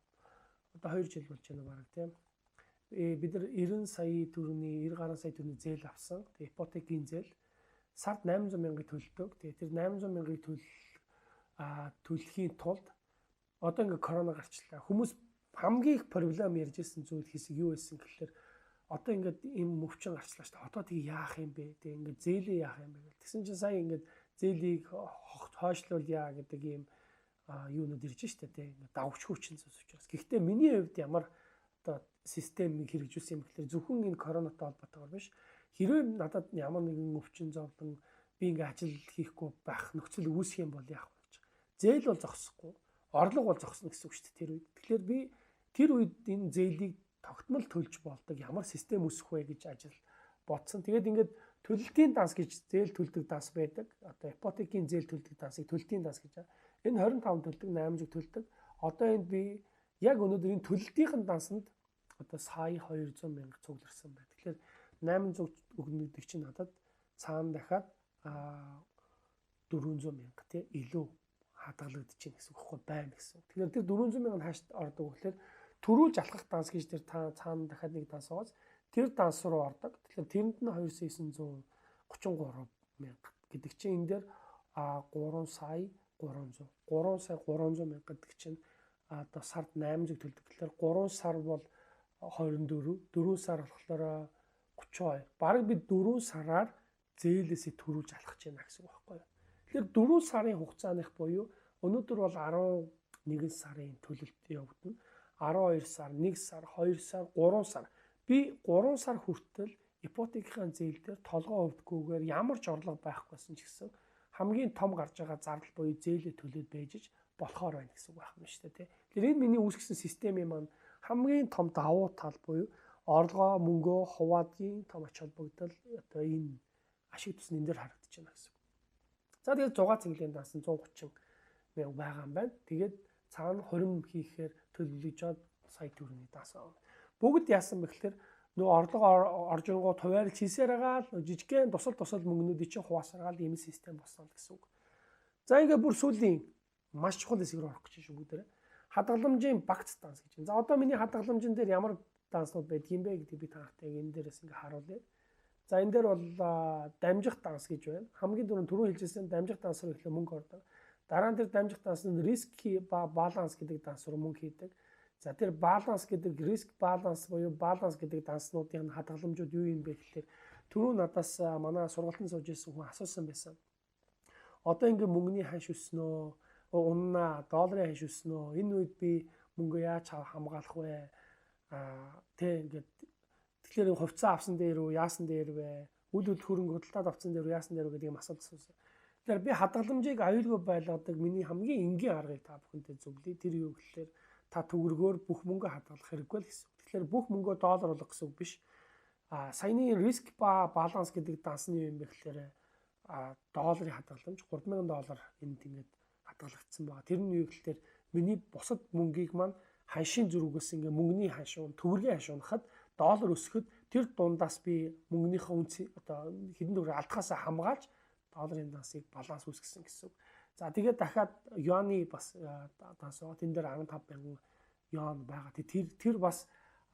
одоо 2 жил болж байна бараг тийм. Бид нар 90 сая төгрөгийн 90 гаруй сая төгрөгийн зээл авсан. Тэгээ ипотекийн зээл сард 800 мянгаыг төлдөг. Тэгээ тэр 800 мянгаыг төлөхийн тулд одоо ингээ корона гарчлаа. Хүмүүс хамгийн их проблем ярьж ирсэн зүйл хэсэг юу байсан гэхэлэр одоо ингээд ийм өвчин гарчлаа шүү дээ. Одоо тэгээ яах юм бэ? Тэгээ ингээд зээлээ яах юм бэ гэл. Тэгсэн чинь сая ингээд зээлийг хойшлуулъя гэдэг ийм юунууд ирж штэ тэ. Ингээд давчгүй чин зүйлс учраас. Гэхдээ миний хувьд ямар одоо системийг хэрэгжүүлсэн юм гэхэлэр зөвхөн энэ коронатай холбоотойгоор биш. Хэрвээ надад ямар нэгэн өвчин зовлон би ингээ ажил хийхгүй байх нөхцөл үүсэх юм бол яах вэ гэж. Зээл бол зогсохгүй, орлого бол зогсно гэсэн үг шүү дээ тэр үед. Тэгэхээр би тэр үед энэ зээлийг тогтмол төлж болдог ямар систем үүсэх вэ гэж ажил бодсон. Тэгээд ингээд төлөлтийн данс гэж зээл төлдөг данс байдаг. Одоо ипотекийн зээл төлдөг дансыг төлөлтийн данс гэж. Энэ 25 төлдөг, 800 төлдөг. Одоо энд би яг өнөөдөр энэ төлөлтийн дансанд одоо сая 200 мянга цугларсан байна. Тэгэхээр 800 өгнө гэдэг чинь надад цаана дахиад 400 мянга тий илүү хадгалагдаж байна гэсэн үг байхгүй байна гэсэн. Тэгэхээр тэр 400 мянга нь хаашд ордог вэ гэхээр төрүүлж алхах данс гэж тэр цаана дахиад нэг данс байгаас тэр данс руу ордог. Тэгэхээр тэрэнд нь 2933 мянга гэдэг чинь энэ дээр 3 сая 300 3 сая 300 мянга гэдэг чинь одоо сард 800 төлдөг. Тэгэхээр 3 сар бол 24, 4 сар болохоор 32. Бараг би 4 сараар зээлээсээ төрүүлж алхаж байна гэсэн үг байхгүй юу. Тэгэхээр 4 сарын хугацааных буюу өнөөдөр бол 11 сарын төлөлт явагдана. 12 сар, 1 сар, 2 сар, 3 сар. Би 3 сар хүртэл ипотекийн зээл дээр толгой өвдгүүгээр ямар ч орлого байхгүйсэн ч гэсэн хамгийн том гарч байгаа зардал буюу зээлээ төлөөд байж болохоор байна гэсэн үг байх юм шүү дээ. Тэгэхээр энэ миний үүсгэсэн системийн маань хамгийн том давуу тал буюу орлогоо мөнгөө хуваадгийн том ач холбогдол одоо энэ ашиг тус энэ дээр харагдаж байна гэсэн. За тэгээд 6 цэнгэлийн дансан 130 мянга байгаа юм байна. Тэгээд цаана хорим хийхээр төлөвлөж сая төгрөгийн данс авна. Бүгд яасан бэ гэхээр нөгөө орлого орж ирэнгүү туваарлж хийсээр байгаа л жижигхэн тусал тусал мөнгнүүдийг чинь хуваасаргаал ийм систем болсон л гэсэн үг. За ингээ бүр сүүлийн маш чухал хэсэг рүү орох гэж шүү бүгдээрээ. Хадгаламжийн багц данс гэж. За одоо миний хадгаламжин дээр ямар данснууд байдгийм бэ гэдгийг би та нартай энэ дээрээс ингээ харуулъя. За энэ дээр бол дамжих данс гэж байна. Хамгийн түрүүнд хэлжсэн дамжих данс руу эхлээ мөнгө ордог. Дараа нь тэр дамжих данс нь risk balance гэдэг данс руу мөнгө хийдэг. За тэр баланс гэдэг risk balance буюу баланс гэдэг данснуудын хадгаламжууд юу юм бэ гэхлээр түрүү надаас манай сургалтанд сууж ирсэн хүн асуусан байсан. Одоо ингээ мөнгөний ханш өснөө, уннаа, долларын ханш өснөө. Энэ үед би мөнгө яаж хамгаалах вэ? Тэ ингээд тэгэхээр хувьцаа авсан дээр үү, яасан дээр вэ? Үл үл хөрөнгө худалдаад авсан дээр үү, яасан дээр үү гэдэг юм асуулт асуусан. Тэгэхээр би хадгаламжийг аюулгүй байлгадаг миний хамгийн энгийн аргыг та бүхэнтэй зөвлөе. Тэр юу гэхлээр та төгрөгөөр бүх мөнгө хадгалах хэрэггүй л гэсэн. Тэгэхээр бүх мөнгөө доллар болгох гэсэн үг биш. Саяны risk ба баланс гэдэг дансны юу юм бэ гэхлээр долларын хадгаламж 3000 доллар энд ингээд хадгалагдсан байгаа. Тэр нь юу гэхлээр миний бусад мөнгийг маань ханшийн зөрүүгээс ингээ мөнгөний ханш уун, төгрөгийн ханш унахад, доллар өсөхөд тэр дундаас би мөнгөнийхөө үнц одоо хэдэн төгрөг алдахаасаа хамгаалж долларын дансыг баланс үүсгэсэн гэсэн үг. За тэгээд дахиад юаны бас данс байгаа. Тэн дээр 15 мянган юан байгаа. Тэр бас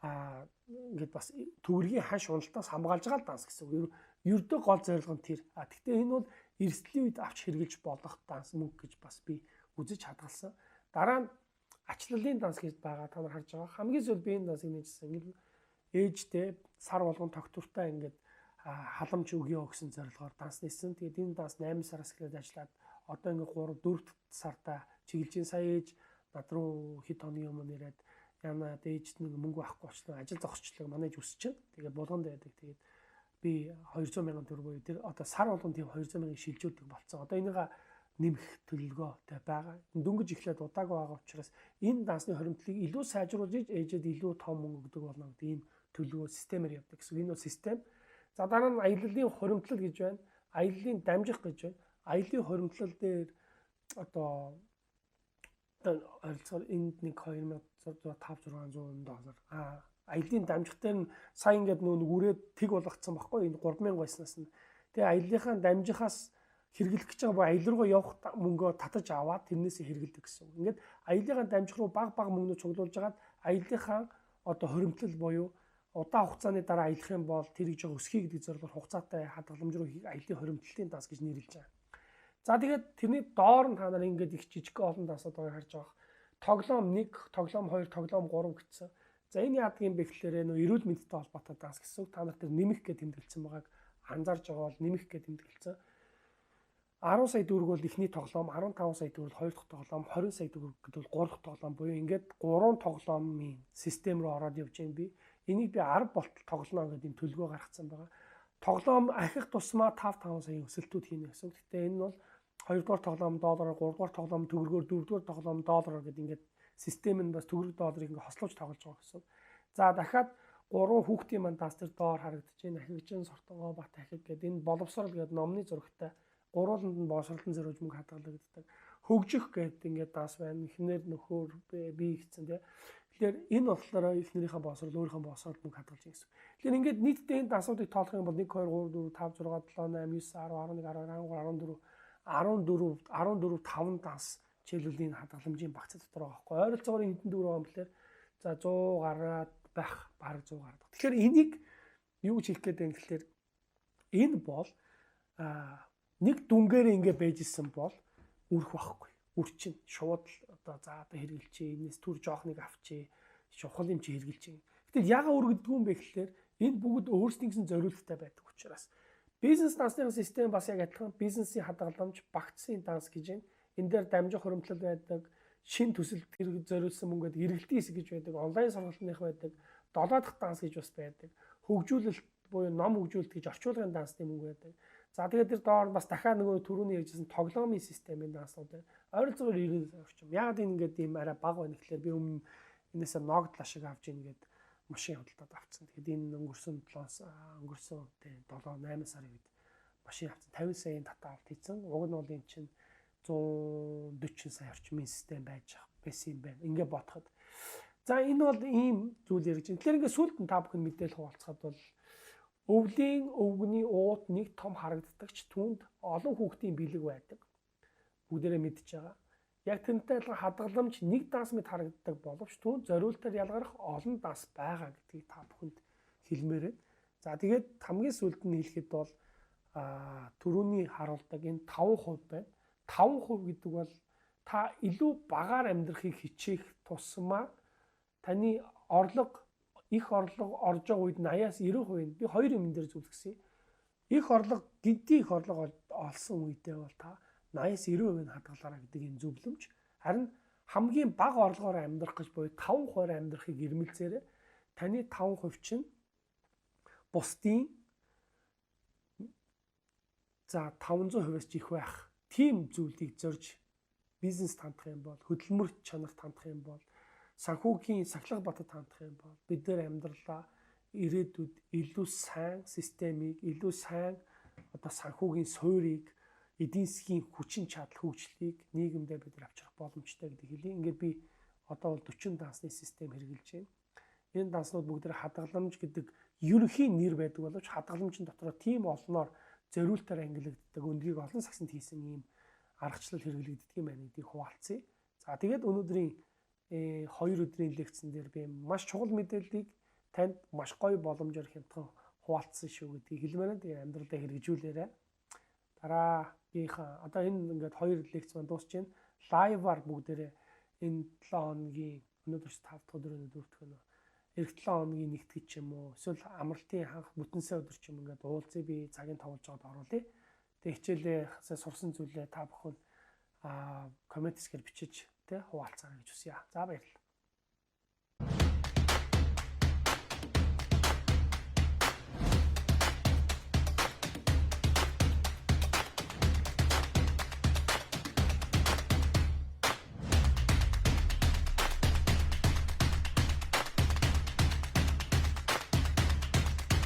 ингээд бас төгрөгийн ханш уналтаас хамгаалж байгаа л данс гэсэн үг. Ердөө гол зорилго нь тэр. Гэхдээ энэ бол эрсдлийн үед авч хэрэгжилж болох данс мөнгө гэж бас би үзэж хадгалсан. Дараа нь ачлалын данс гэж байгаа, та нар харж байгаа. Хамгийн сүүлд би энэ дансыг нээжсэн. Ингээд ээжтэй сар болгон тогтвортой ингээд халамж өгөө гэсэн зорилгоор данс нээсэн. Тэгээд энэ данс 8 сараас эхлээд ажиллаад одоо ингээд 3 4 сартаа чиглэж ин. Сая ээж над руу хэд хоногийн өмнө ирээд яна ээжд нэг мөнгө авахгүй болчихлоо, ажил зогсчлоо, манай ээж өсөж чинь. Тэгээд булганд байдаг. Тэгээд би 200 мянган төгрөг буюу тэр одоо сар болгон тийм 200 мянган шилжүүлдэг болцсон. Одоо энийга нэмэх төлөвлөгөөтэй байгаа. Дөнгөж эхлээд удаагүй байгаа учраас энэ дансны хоримтлыг илүү сайжруулж ээжэд илүү том мөнгө өгдөг болно гэдэг ийм төлөвлөгөө системээр явдаг гэсэн. Энэ бол систем. За дараа нь аяллалын хоримтлал гэж байна. Аяллалын дамжих гэж байна. Аяллалын хоримтлал дээр одоо ойролцоогоор энд 1 2600 600 доллар. Аяллалын дамжих дээр нь сая ингээд нөө нэг үрээд тэг болгоцсон байхгүй, энэ 3000 байснаас нь. Тэгээ аяллалынхаа дамжихаас хэрэглэх гэж байгаа буюу аялал руу явах мөнгөө татаж аваад тэрнээсээ хэрэгэлдэг гэсэн үг. Ингээд аяллалынхаа дамжих руу баг баг мөнгөнүүд цуглуулж агаад аяллалынхаа одоо хоримтлал буюу удаан хугацааны дараа аялах юм бол тэрийг жоо өсгий гэдэг зорилгоор хугацаатай хадгаламж руу аяллалын хоримтлалын данс гэж нэрлэж байгаа. За тэгээд тэрний доор нь та нар ингээд их жижиг олон дансууд байгааг харж байгаа. Тоглоом 1, тоглоом 2, тоглоом 3 гэсэн. За энэ яадаг юм бэ гэхлээр нөө эрүүл мэндтэй холбоотой данс гэсэн үг. Та нар тэр нэмэх гэж тэмдэглэсэн байгааг анзаарж байгаа бол нэмэх гэж тэмдэглэсэн. 10 сая төгрөг бол эхний тоглоом, 15 сая төгрөг хоёр дахь тоглоом, 20 сая төгрөг гэдэг бол гурав дахь тоглоом буюу ингээд гурван тоглоомын систем рүү ороод явж байна би. Энийг би 10 болтол тоглоно гэдэг юм төлөвлөгөө гаргацсан байгаа. Тоглоом ахих тусмаа 5 5 саяын өсөлтүүд хийнэ гэсэн. Гэхдээ энэ нь бол хоёрдугаар тоглоом доллараар, гуравдугаар тоглоом төгрөгөөр, дөрөвдүгээр тоглоом доллараар гэдэг ингээд систем нь бас төгрөг долларыг ингээд хослуулж тоглож байгаа гэсэн. За дахиад гурван хүүхдийн манд тас тэр доор харагдаж байна. Ахигжин, Сортонгоо, Бат ахиг гэдэг энэ боловсрол гэдэг номны зурагтай гурвууланд нь боловсролын зориулж мөнгө хадгалагддаг. Хөгжих гэдэг ингээд данс байна. Эхнэр нөхөр би ихсэн тий. Тэгэхээр энэ болохоор эхнэрийнхээ боловсрол, өөрийнхөө боловсрол мөнгө хадгалж байгаа гэсэн. Тэгэхээр ингээд нийтдээ энэ дансуудыг тоолох юм бол 1 2 3 4 5 6 7 8 9 10 11 12 13 14 14 14 5 данс жишээлбэл энэ хадгаламжийн багц дотор байгаа байхгүй. Ойролцоогоор хэдэн төгрөг байгаа юм бэлэр за 100 гараад байх, бараг 100 гараад. Тэгэхээр энийг юу гэж хэлэх гээд байна гэхлээр энэ бол нэг дүнгээр ингээ байж исэн бол үрэх байхгүй. Үр чинь шууд л одоо за одоо хэрэгэлчихээ, энэс түр жоохныг авчээ, чухал юм чи хэрэгэлчихээ. Гэтэл яагаад өргөддөг юм бэ гэхлээр энэ бүгд өөрсдийнх нь зориулттай байдаг учраас. Бизнес дансны систем бас яг адилхан бизнесийн хадгаламж, багцын данс гэж байна. Энэ дээр дамжих хуримтлал байдаг, шин төсөлд зориулсан мөнгөд эргэлтийн хэсэг гэж байдаг, онлайн сургалтынх байдаг, 7 дахь данс гэж бас байдаг. Хөгжүүлэлт буюу ном хөгжүүлэлт гэж орчуулгын дансны мөнгө байдаг. За тэгээд тэр доор бас дахиад нөгөө түрүүний ярьжсэн тоглоомын системийн данснууд байна. Ойролцоогоор 90 сая орчим. Яагаад энэ ингээд ийм арай бага байна гэхлээр би өмнө энээсээ ногдлаа шиг авч ийн гээд машин худалдаад авцсан. Тэгэхэд энэ өнгөрсөн 7 өнгөрсөн 7 8 сарын үед машин авцсан. 50 саяын татаалт хийсэн. Уг нь бол энэ чинь 140 сая орчмын систем байж байсан юм байна. Ингээ бодоход. За энэ бол ийм зүйл ярьж байна. Тэгэхээр ингээ сүлд нь та бүхэн мэдээлэл хуваалцахад бол өвлийн өвгөний уут нэг том харагддаг ч түүнд олон хүүхдийн бэлэг байдаг. Бүгдээрээ мэдж байгаа. Яг тэрнтэй адилхан хадгаламж нэг данс мэт харагддаг боловч түүнд зориултаар ялгарах олон данс байгаа гэдгийг та бүхэнд хэлмээр байна. За тэгээд хамгийн сүүлд нь хэлэхэд бол түрүүний харуулдаг энэ 5% байна. 5% гэдэг бол та илүү багаар амьдрахыг хичээх тусмаа таны орлого их орлого орж байгаа үед 80-аас 90% би хоёр юм дээр зөвлөсөн. Их орлого гинтийн их орлого олсон үедээ бол та 80-аас 90% нь хадгалаарай гэдэг энэ зөвлөмж. Харин хамгийн бага орлогоор амьдрах гэж буюу 5% амьдрахыг эрмэлзээрэй. Таны 5% чинь бусдын за 500%-аас ч их байх. Тийм зүйлийг зорж бизнес хандах юм бол, хөдөлмөр чанарт хандах юм бол, санхүүгийн сахилга батад хандах юм бол бид нар амьдралаа ирээдүйд илүү сайн системийг, илүү сайн одоо санхүүгийн суурийг, эдийн засгийн хүчин чадал хөгжлийг нийгэмдээ бид нар авчрах боломжтой гэдэг хэлье. Ингээд би одоо бол 40 дансны систем хэрэглэж байна. Энэ данснууд бүгд хадгаламж гэдэг ерөнхий нэр байдаг боловч хадгаламжийн дотроо тийм олноор зориултаар ангилагддаг, өндгийг олон сагсанд хийсэн ийм аргачлал хэрэглэгддэг юм байна гэдгийг хуваалцъя. За тэгээд өнөөдрийн 2 өдрийн лекцэн дээр би маш чухал мэдээллийг танд маш гоё боломжоор хямдхан хуваалцсан шүү гэдгийг хэлмээр байна. Тэгээ амьдралдаа хэрэгжүүлээрэй. Дараагийнхаа одоо энэ ингээд 2 лекц маань дуусч байна. Лайваар бүгдээрээ энэ 7 хоногийн өнөөдөр 5 дахь өдөр, 4 дахь өнөө эх 7 хоногийн нэгтгэж ч юм уу эсвэл амралтын ханх бүтэн сайн өдөр ч юм ингээд уулзъя, би цагийн товлж байгаад оруулъя. Тэгээ хичээлээ сурсан зүйлээ та бүхэн коммент хэсгээр бичиж тэ хуваалцаарай гэж хүсье. За баярлалаа.